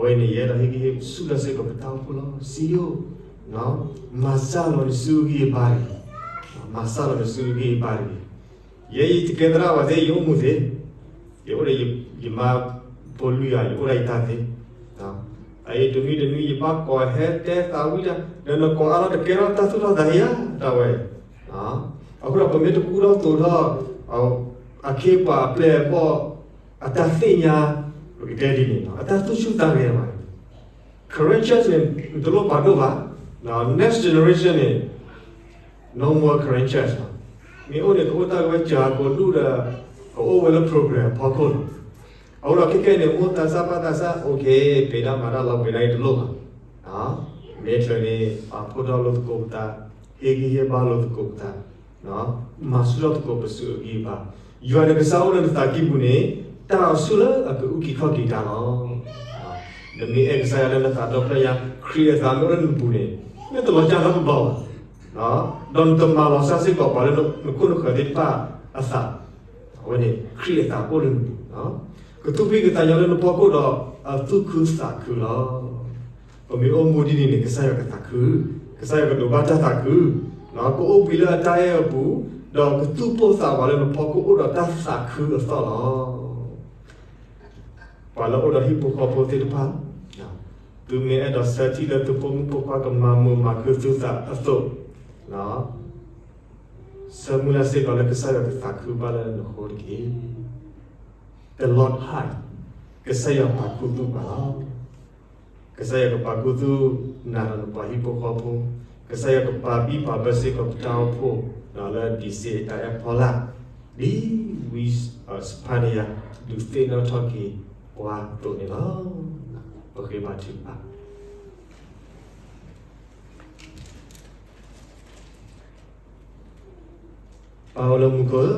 အဝဲန့ၣ် ယအဲၣ်ဒိးဟ့ၣ်ဂံၢ်ဟ့ၣ်ဆူၣ်လၢစ့ၢ်ကီးပတၢ်အိၣ်ဖှိၣ်လီၤ. စံယိၣ်, မၤစၢ်လီၤနစုဂံၢ်ဘါတဂ့ၤ, မၤစၢ်လီၤနစုဂံၢ်ဘါတဂ့ၤ. ယဲယတကဲသရၣ်ဘၣ်သ့ၣ် ယအိၣ်မူသ့, ယအိၣ်ဒီးယမါဖိလွံၢ်ဂၤ ယအိၣ်ဒၣ်ယတၢ်သ့, အအံၤတနွံတနွံ ယဘၣ်ကိးဟဲတဲသးဝံၣ်တၢ် ဒီးနကိးအါထီၣ်တကဲထီၣ်တၢ်သူၣ်ထီၣ်သးဟ့ယါ တၢ်ဝဲ အဃိဒီးပမ့ၢ်တကူထီၣ်သိးထီၣ် အခ့အပှၤအပျဲၢ်အဘီၣ် အတၢ်သ့ၣ်ညါ ပကတဲဒ်န့ၣ် အတၢ်သူၣ်ဆူၣ်သးဂဲၤဘၣ်န့ၣ် Karen church န့ၣ် နတလိၣ်ပာ်ဒိၣ်ဘၣ်, next generation န့ၣ် no more Karen church လီၤ. မ့ၢ်အိၣ်န့ၣ် ကအိၣ်တၢ်ကဝဲစၢၤကိးဒူၣ်ဒီး ကအိၣ်ဝဲလၢ program အဖီခိၣ်လီၤ. အဃိဒီးခဲကဲန့ၣ် အိၣ်သးစၢ်ဘၣ်သးစၢ် okay ပ့ၤဒၣ်မၤတၢ်လီၤပှ့ၤဒၣ်အံၤတလိၣ်ဘၣ်. မ့ၢ်တၢ်န့ၣ် ပာ်ဖှိၣ်ထီၣ်လိာ်သကိးပသး, ဟ့ၣ်ဂံၢ်ဟ့ၣ်ဘါလိာ်သကိးပသး, မၤဆူၣ်ထီၣ်သကိးပစုအဂံၢ်အဘါ, ယွၤဒီးကစၢ်အိၣ်လၢနသးကံၢ်ပူၤန့ၣ် တၢ်အီၤဆူၣ်လၢအကအုၣ်က့ၤခီၣ်က့ၤတၢ်လီၤ. နမ့ၢ်အဲၣ်ကစၢ်ယွၤလၢနသးဒီဖျၢၣ်ညါ ခရံာ်အသးမ့ၢ်အိၣ်လၢနပူၤန့ၣ် မ့ၢ်တလီၤကၢ်နီတဘျီဘၣ်, ဒီးနတမၤလီၤစၢ်စ့ၢ်ကီးပှၤလၢနခိၣ်နဃၢၤသ့ၣ်တဖၣ်အသး, အဝဲန့ၣ် ခရံာ်အသးအိၣ်လၢနပူၤ, ကသူၣ်ဖှံကသးညီလၢနဖီခိၣ်ဒီးအသူၣ်ခုသးခုလီၤ. ပမ့ၢ်အိၣ်မူဒ်န့ၣ်န့ၣ် ကစၢ်ယွၤကသးခု, ကစၢ်ယွၤကဒိးဘၣ်တၢ်သးခု, ကအိၣ်ဘှံးလၢအတၢ်အဲၣ်အပူၤ, ဒီးကသူၣ်ပိၢ်သးဝးလၢနဖီခိၣ်အိၣ်ဒီးတၢ်သးခုအသီၣ်လီၤ. ပှၤလၢအိၣ်ဒီးဟံၣ်ဖိဃီဖိသ့ၣ်တဖၣ်, သုမ့ၢ်အဲၣ်ဒိးဆၢထံၣ်လၢသုဖိမုၣ်ဖိခွါကမၤမုာ်မၤခုသုသးအသိး, ဆၢမုၢ်လၢ်စ့ၢ်ကီးလၢကစၢ်ယွၤကသးခုဘၣ်လၢနဃိတက့ၢ်. The Lord high, ကစၢ်ယွၤပာ်ခူသူၣ်ပှၤလီၤ. ကစၢ်ယွၤကပာ်ခူသူၣ်နၤဒီးနပှၤဟံၣ်ဖိဃီဖိ, ကစၢ်ယွၤကပာ်ဘံၣ်ပာ်ဘၢစ့ၢ်ကီးပတၢ်အိၣ်ဖှိၣ် ဒီးလၢဒံးစ့အတၢ်အဲၣ်ဖီလာ်, ဒ်ဝံစဖါနယၤ ဒုးသ့ၣ်နီၣ်ထီၣ်က့ၤပှၤအသိးန့ၣ်လီၤ. ပဃ့ဘါထုကဖၣ်. ပၢ်အိၣ်လၢမူခိၣ်ဧၢ,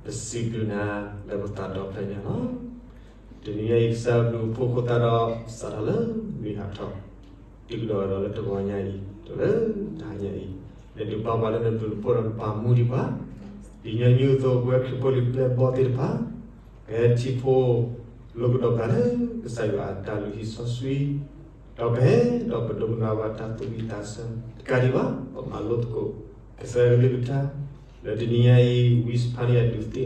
ပစံးဘျုးနၤလၢပသးဒီဖျၢၣ်ညါလီၤ. တနံၤညါအံၤ ကစၢ်ယွၤဘျုးဖှိၣ်ဃိသတးဒီး စးထီၣ်လၢမုၢ်ဟါထီၣ် တုၤကဒီးဒီးလၢတဂီၤညါအံၤ တုၤလၢတဟါညါအံၤ, နဒုးပာ်ပှၤလၢနဘျုးနဖှိၣ်ဒီးနပာ်မူဒံးပှၤ, ဒ်ညီနုၢ်အသိး ပဝဲခရံာ်ဖိလံၤပျဲၢ်ဘီၣ်သ့ၣ်တဖၣ် ပဟဲထံၣ်ဖိလိာ်ကဒီးပသးလၢကစၢ်ယွၤအတၢ်လုၢ်ဟံၣ်စီဆှံ, ဒီးပဟဲဒီးပဒိကနၣ်ဘၣ်တၢ်သူၣ်ဝံၣ်သးဆၢ, တကးဒံးဘၣ် ပမၤလိသကိး ကစၢ်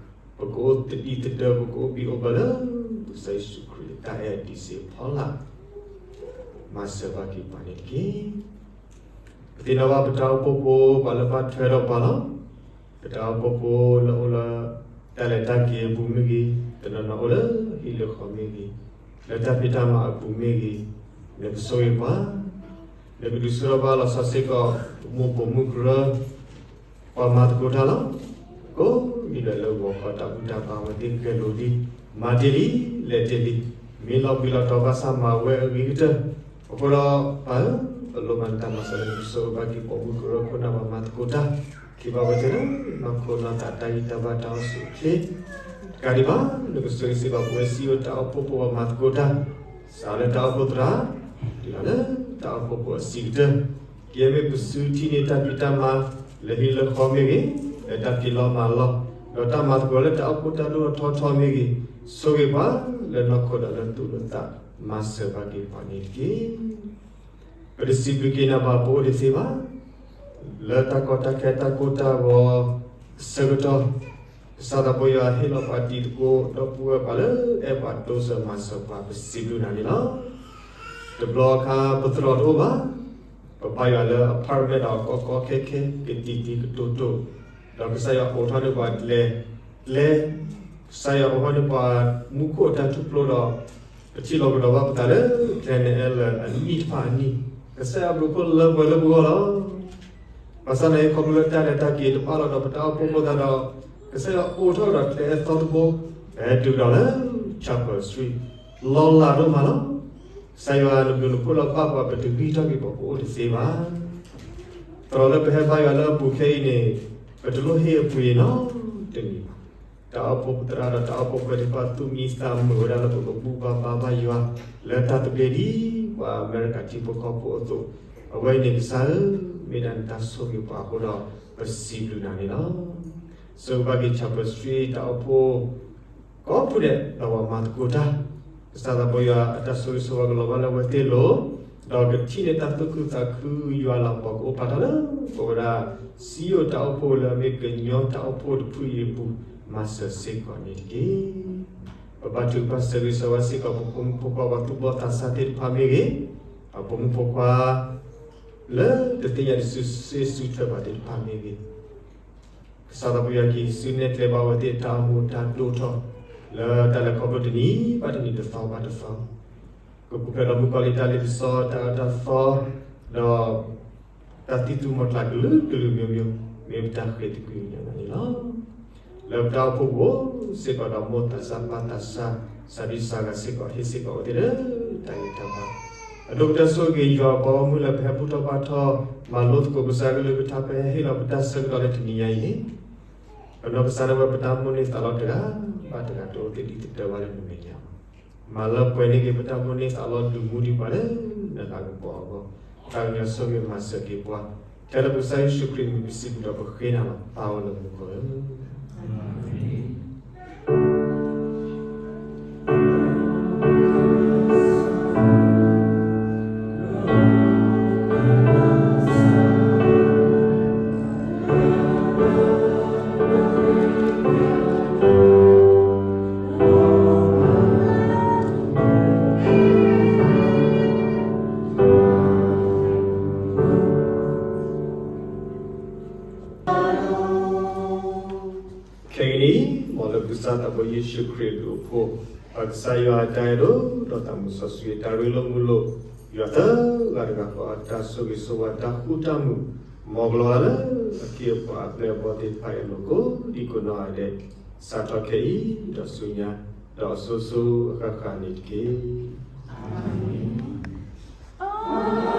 ယွၤကလုၢ်ကထါ, လၢတနံၤညါအံၤ ဝံစဖါနယၤဒုးသ့ၣ်နီၣ်ထီၣ်က့ၤပှၤ, ပကအိၣ်သဒံးသဒၢ ပကအိၣ်ဘံၣ်အိၣ်ဘၢလၢ ကစၢ်ယ့ၣ်ၡူးခရံာ်အတၢ်အဲၣ်ဒံးစ့အဖီလာ်, မၤစၢၤဘၣ်က့ၤပှၤန့ၣ်တက့ၢ်. ပသ့ၣ်နီၣ်ဘၣ်ပတၢ်အိၣ်ဖှိၣ်ဖိ ပှၤလၢဘၣ်ထွဲဒီးပှၤလီၤ. ပတၢ်အိၣ်ဖှိၣ်ဖိလၢအိၣ်လၢ တၢ်လဲၤတၢ်က့ၤအပူၤမ့ၢ်ဂ့ၤ, တနီၤနီၤအိၣ်လၢဟံၣ်လၢဃီမ့ၢ်ဂ့ၤ, လၢတၢ်ဖံးတၢ်မၤအပူၤမ့ၢ်ဂ့ၤ, နကဆိၣ်ဂ့ၤပှၤ, နကဒုးဆူၣ်ထီၣ်ဘၣ်လီၤဆီစ့ၢ်ကီး ပမိၢ်ပိာ်မုၣ်ကရၢ ပှၤမၤသကိးတၢ်လီၤ. ကိးမံၤဒဲးလၢဂီၤခီတၢ်ဘူၣ်တၢ်ဘါဝဲသ့ၣ်ဂဲၤလိာ်လံ, မၤတ့ၢ်လံ, လဲၤတ့ၢ်လံ, မ့ၢ်လီၤဘှံးလီၤတီၤဘၣ်ဆၣ်မၤဝဲအဂ့ၤကတၢၢ်. အဃိဒီးပၢ်ဧၢ, ပလိၣ်ဘၣ်နတၢ်မၤစၢၤလၢနကဆိၣ်ဂ့ၤဘၣ်က့ၤပိာ်မုၣ်ကရၢခိၣ်နၢ်ပှၤမၤသကိးတၢ်, က့ၤဘၣ်ဝဲတ့ၢ်လၢနီၢ်ခိနီၢ်သးတၢ်ဂံၢ်တၢ်ဘါတၢ်အိၣ်ဆူၣ်အိၣ်ချ့, တကးဒံးဘၣ် နကဆိၣ်ဂ့ၤစ့ၢ်ကီးပဝဲစံယိၣ်တၢ်အိၣ်ဖှိၣ်ဖိပှၤမၤသကိးတၢ်, စးလၢတၢ်အိၣ်ဖှိၣ်သရၣ်, တုၤလီၤလၢတၢ်အိၣ်ဖှိၣ်ဖိအဆံးကတၢၢ်, ကယဲၢ်မ့ၢ်ပစုထံၣ်န့ၢ်တၢ်ဖံးတၢ်မၤ လၢဟံၣ်လၢဃီမ့ၢ်ဂ့ၤ, လၢတၢ်ဖံးလီၤမၤလီၤ, ဒီးတၢ်မၤသကိးလၢတၢ်အိၣ်ဖှိၣ်တၢ်ဒိၣ်ထီၣ်ထီထီၣ်မ့ၢ်ဂ့ၤ, ဆိၣ်ဂ့ၤပှၤလၢနီၢ်ခိဒီးလၢသူၣ်လၢသး, မၤစၢၤဘၣ်က့ၤပှၤန့ၣ်တက့ၢ်. ပတစံးဘျုးက့ၤနၤဘၣ်ပအိၣ်တသ့ဘၣ် လၢတၢ်ကီတၢ်ခဲတၢ်ကိၢ်တၢ်ဂီၤအဆၢကတီၢ်, ကစၢ်သးဖိယွၤဟ့ၣ်လီၤပှၤတံၤသကိး ဒီပုၢ်ဝဲၢ်ပှၤလၢအဲၣ်ပှၤတိစၢၤမၤစၢၤပှၤ ပစံးဘျုးနၤန့ၣ်လီၤ. တဘျီအခါပသရိာ်တအိၣ်ဘၣ်, ပဘါယွၤလၢ apartment ဒီးကီကီခဲခဲ ကတံၤတံၤကတိၤတိၤ, ဒီးကစၢ်ယွၤအိးထီၣ်န့ၢ်ပှၤကျဲ, ကျဲ ကစၢ်ယွၤအိးထီၣ်န့ၢ်ပှၤမူခိၣ်အတၢ်ထူၣ်ဖျိဒီး ပထံၣ်လီၤကဒီးဘၣ်ပသးလၢ ကျဲန့ၣ်အဲၣ်လၢအနံၣ်တဖၣ်အနံၣ်, ကစၢ်ယွၤဘျုးဖှိၣ်လၢပှဲၤလၢပဂီၢ်လီၤ. ဘၣ်ဆၣ်သနာ်က့ ခီဖျိလၢတၢ်လဲၤတၢ်က့ၤတဘၣ်လီၤဒီးပတၢ်အိၣ်ဖှိၣ်ဖိသတးဒီး ကစၢ်ယွၤအိးထီၣ်ဒီးကျဲအသီတဘိ, ပဟဲတုၤကဒီးလၢ Chapel Street လီၤလးဒိၣ်မးလီၤ. ကစၢ်ယွၤနဘျုးနဖှိၣ်လၢဘၣ်ပှၤ ပတဂံၢ်ထီၣ်က့ၤပှၤ ပအိၣ်တသ့ဘၣ်. သရိာ်လၢပဟဲဘါယွၤလၢအပူၤခဲအံၤန့ၣ် ပတလိၣ်ဟ့ၣ်အပှ့ၤနီတမံၤဘၣ်. တၢ်အိၣ်ဖှိၣ်ပသရၣ်ဒီးတၢ်အိၣ်ဖှိၣ်ဖိသ့ၣ်တဖၣ် သူၣ်မံသးမုာ်ဝဲဒၣ်လၢပကဘူၣ်ဘါဘါဘၣ်ယွၤ လၢတၢ်သဘျ့ဒ်ပှၤအမဲရကၤထံဖိကီၢ်ဖိအသိး, အဝဲအံၤန့ၣ် ကစၢ်ဧၢ, မ့ၢ်ဒၣ်နတၢ်ဆိၣ်ဂ့ၤပှၤအဃိဒီး ပစံးဘျုးနၤန့ၣ်လီၤ. ဆိၣ်ဂ့ၤဘၣ်က့ၤ Chapel Street တၢ်အိၣ်ဖှိၣ် ကိးဖုဒဲး ဒီးပှၤမၤသကိးတၢ် ကစၢ်သးဘိယွၤအတၢ်ဆိၣ်ဂ့ၤဆိၣ်ဝါကလီၤဘၣ်လၢအဝဲသ့ၣ်အလိၤ, ဒီးကထံၣ်န့ၢ်တၢ်သူၣ်ခုသးခုယွၤလၤကပီၤကအိၣ်ဖျါထီၣ်လၢပဝဲဒၣ် စံယိၣ်တၢ်အိၣ်ဖှိၣ်လၢအမ့ၢ် ကညီတၢ်အိၣ်ဖှိၣ်တဖုအံၤအပူၤ မၤစၢၤစ့ၢ်ကီးန့ၣ်တက့ၢ်. ပဘါထုကဖၣ်ဆၢဂ့ၤဆၢဝါစ့ၢ်ကီး ပဖိမုၣ်ဖိခွါ ပှၤသူၣ်ဘီၣ်သးစၢ်သ့ၣ်တဖၣ်မ့ၢ်ဂ့ၤ, ပဖိမုၣ်ဖိခွါ လၢတသ့ၣ်ညါတစုစ့ၢ်စုထွဲဘၣ်သ့ၣ်တဖၣ်မ့ၢ်ဂ့ၤ, ကစၢ်သးဘိယွၤက့ၤဆူနဲၣ်ကျဲဘၣ်ဝဲသ့ၣ်တၢ်အိၣ်မူတၢ်ဒိၣ်ထီၣ် လၢတၢ်လဲၤခီဖျိတနံၤဘၣ်တနံၤတသီဘၣ်တသီ, ကပူၤဖျဲးဒီးမုၣ်ကီၤလံၢ်တၢ်လ့ပစီတၢ်အၢတၢ်သီ, ဒီး တၢ်သံၣ်သူမီၤကျၢ်ကလုာ်ကလုာ်မျိုးမျိုး မ့ၢ်ပတၢ်ဃ့တကုၤညါန့ၣ်လီၤ. လၢပတၢ်အိၣ်ဖှိၣ်ပူၤစ့ၢ်ကီးဒီး မိၢ်သးစၢ်ပၢ်သးစၢ် စၢ်ဒံစၢ်ဂၤစ့ၢ်ကီး ဟ့ၣ်စ့ၢ်ကီးအဝဲသ့ၣ်လၢတၢ်ဂ့ၤတၢ်ဘၣ်, အဒိၣ်ကတၢၢ်ဆိၣ်ဂ့ၤယွၤပှၤဂီၢ်မုၢ်လၢပဟဲဘူၣ်ထီၣ်ဘါထီၣ် မၤလိသကိးကစၢ်ကလုၢ်ကထါ ပဟဲဟ့ၣ်လီၤပတၢ်ဆၢကတီၢ်လၢတနံၤညါအံၤန့ၣ်, ပနီၢ်ကစၢ်ဒၣ်ဝဲပတၢ်မိၣ်န့ၢ်သးလီတဂၤဘၣ်တဂၤ တအိၣ်သ့ၣ်ဒ်သဒၢဘၣ်လၢနမဲာ်ညါဘၣ်. မၤလၢပှဲၤန့ၢ်က့ၤပတၢ်မိၣ်န့ၢ်သးလီ ဒုးမူဒံးပှၤလၢနလၤကပီၤအဂီၢ်, သးကညီၤဆိၣ်ဂ့ၤမၤစၢၤက့ၤပှၤ, ထဲလၢပကစၢ်ယ့ၣ်ၡူးခရံာ်အမံၤပစံးဘျုးဒီးပဃ့နၤလီၤ ပၢ်ဝဲလၢမူခိၣ်ဧၢ. ခဲကနံၣ်အံၤ မ်လၢပကစၢ်သးဘိယ့ၣ်ၡူးခရံာ်အဘျုးအဖှိၣ်, ပကစၢ်ယွၤအတၢ်အဲၣ်ဒိၣ်ဒီးသးမုာ်စီဆှံအတၢ်ရ့လိာ်မုာ်လိာ်, ယွၤသၢဂၤတဂၤဃီအတၢ်ဆိၣ်ဂ့ၤဆိၣ်ဝါတၢ်ဃူတၢ်မုာ်, မ်ကလီၤဂာ်လၢအခ့အပှၤအပျဲၢ်အဘီၣ်သ့ၣ်တဖၣ်အလိၤကိးဒံကိးနီၢ်ဂၤဒဲး, စးထီၣ်ခဲအံၤဒီးဆူညါ, ဒီးအစိၤစိၤအဃၣ်ဃၣ်န့ၣ်တက့ၢ်. အၤမ့ၣ်.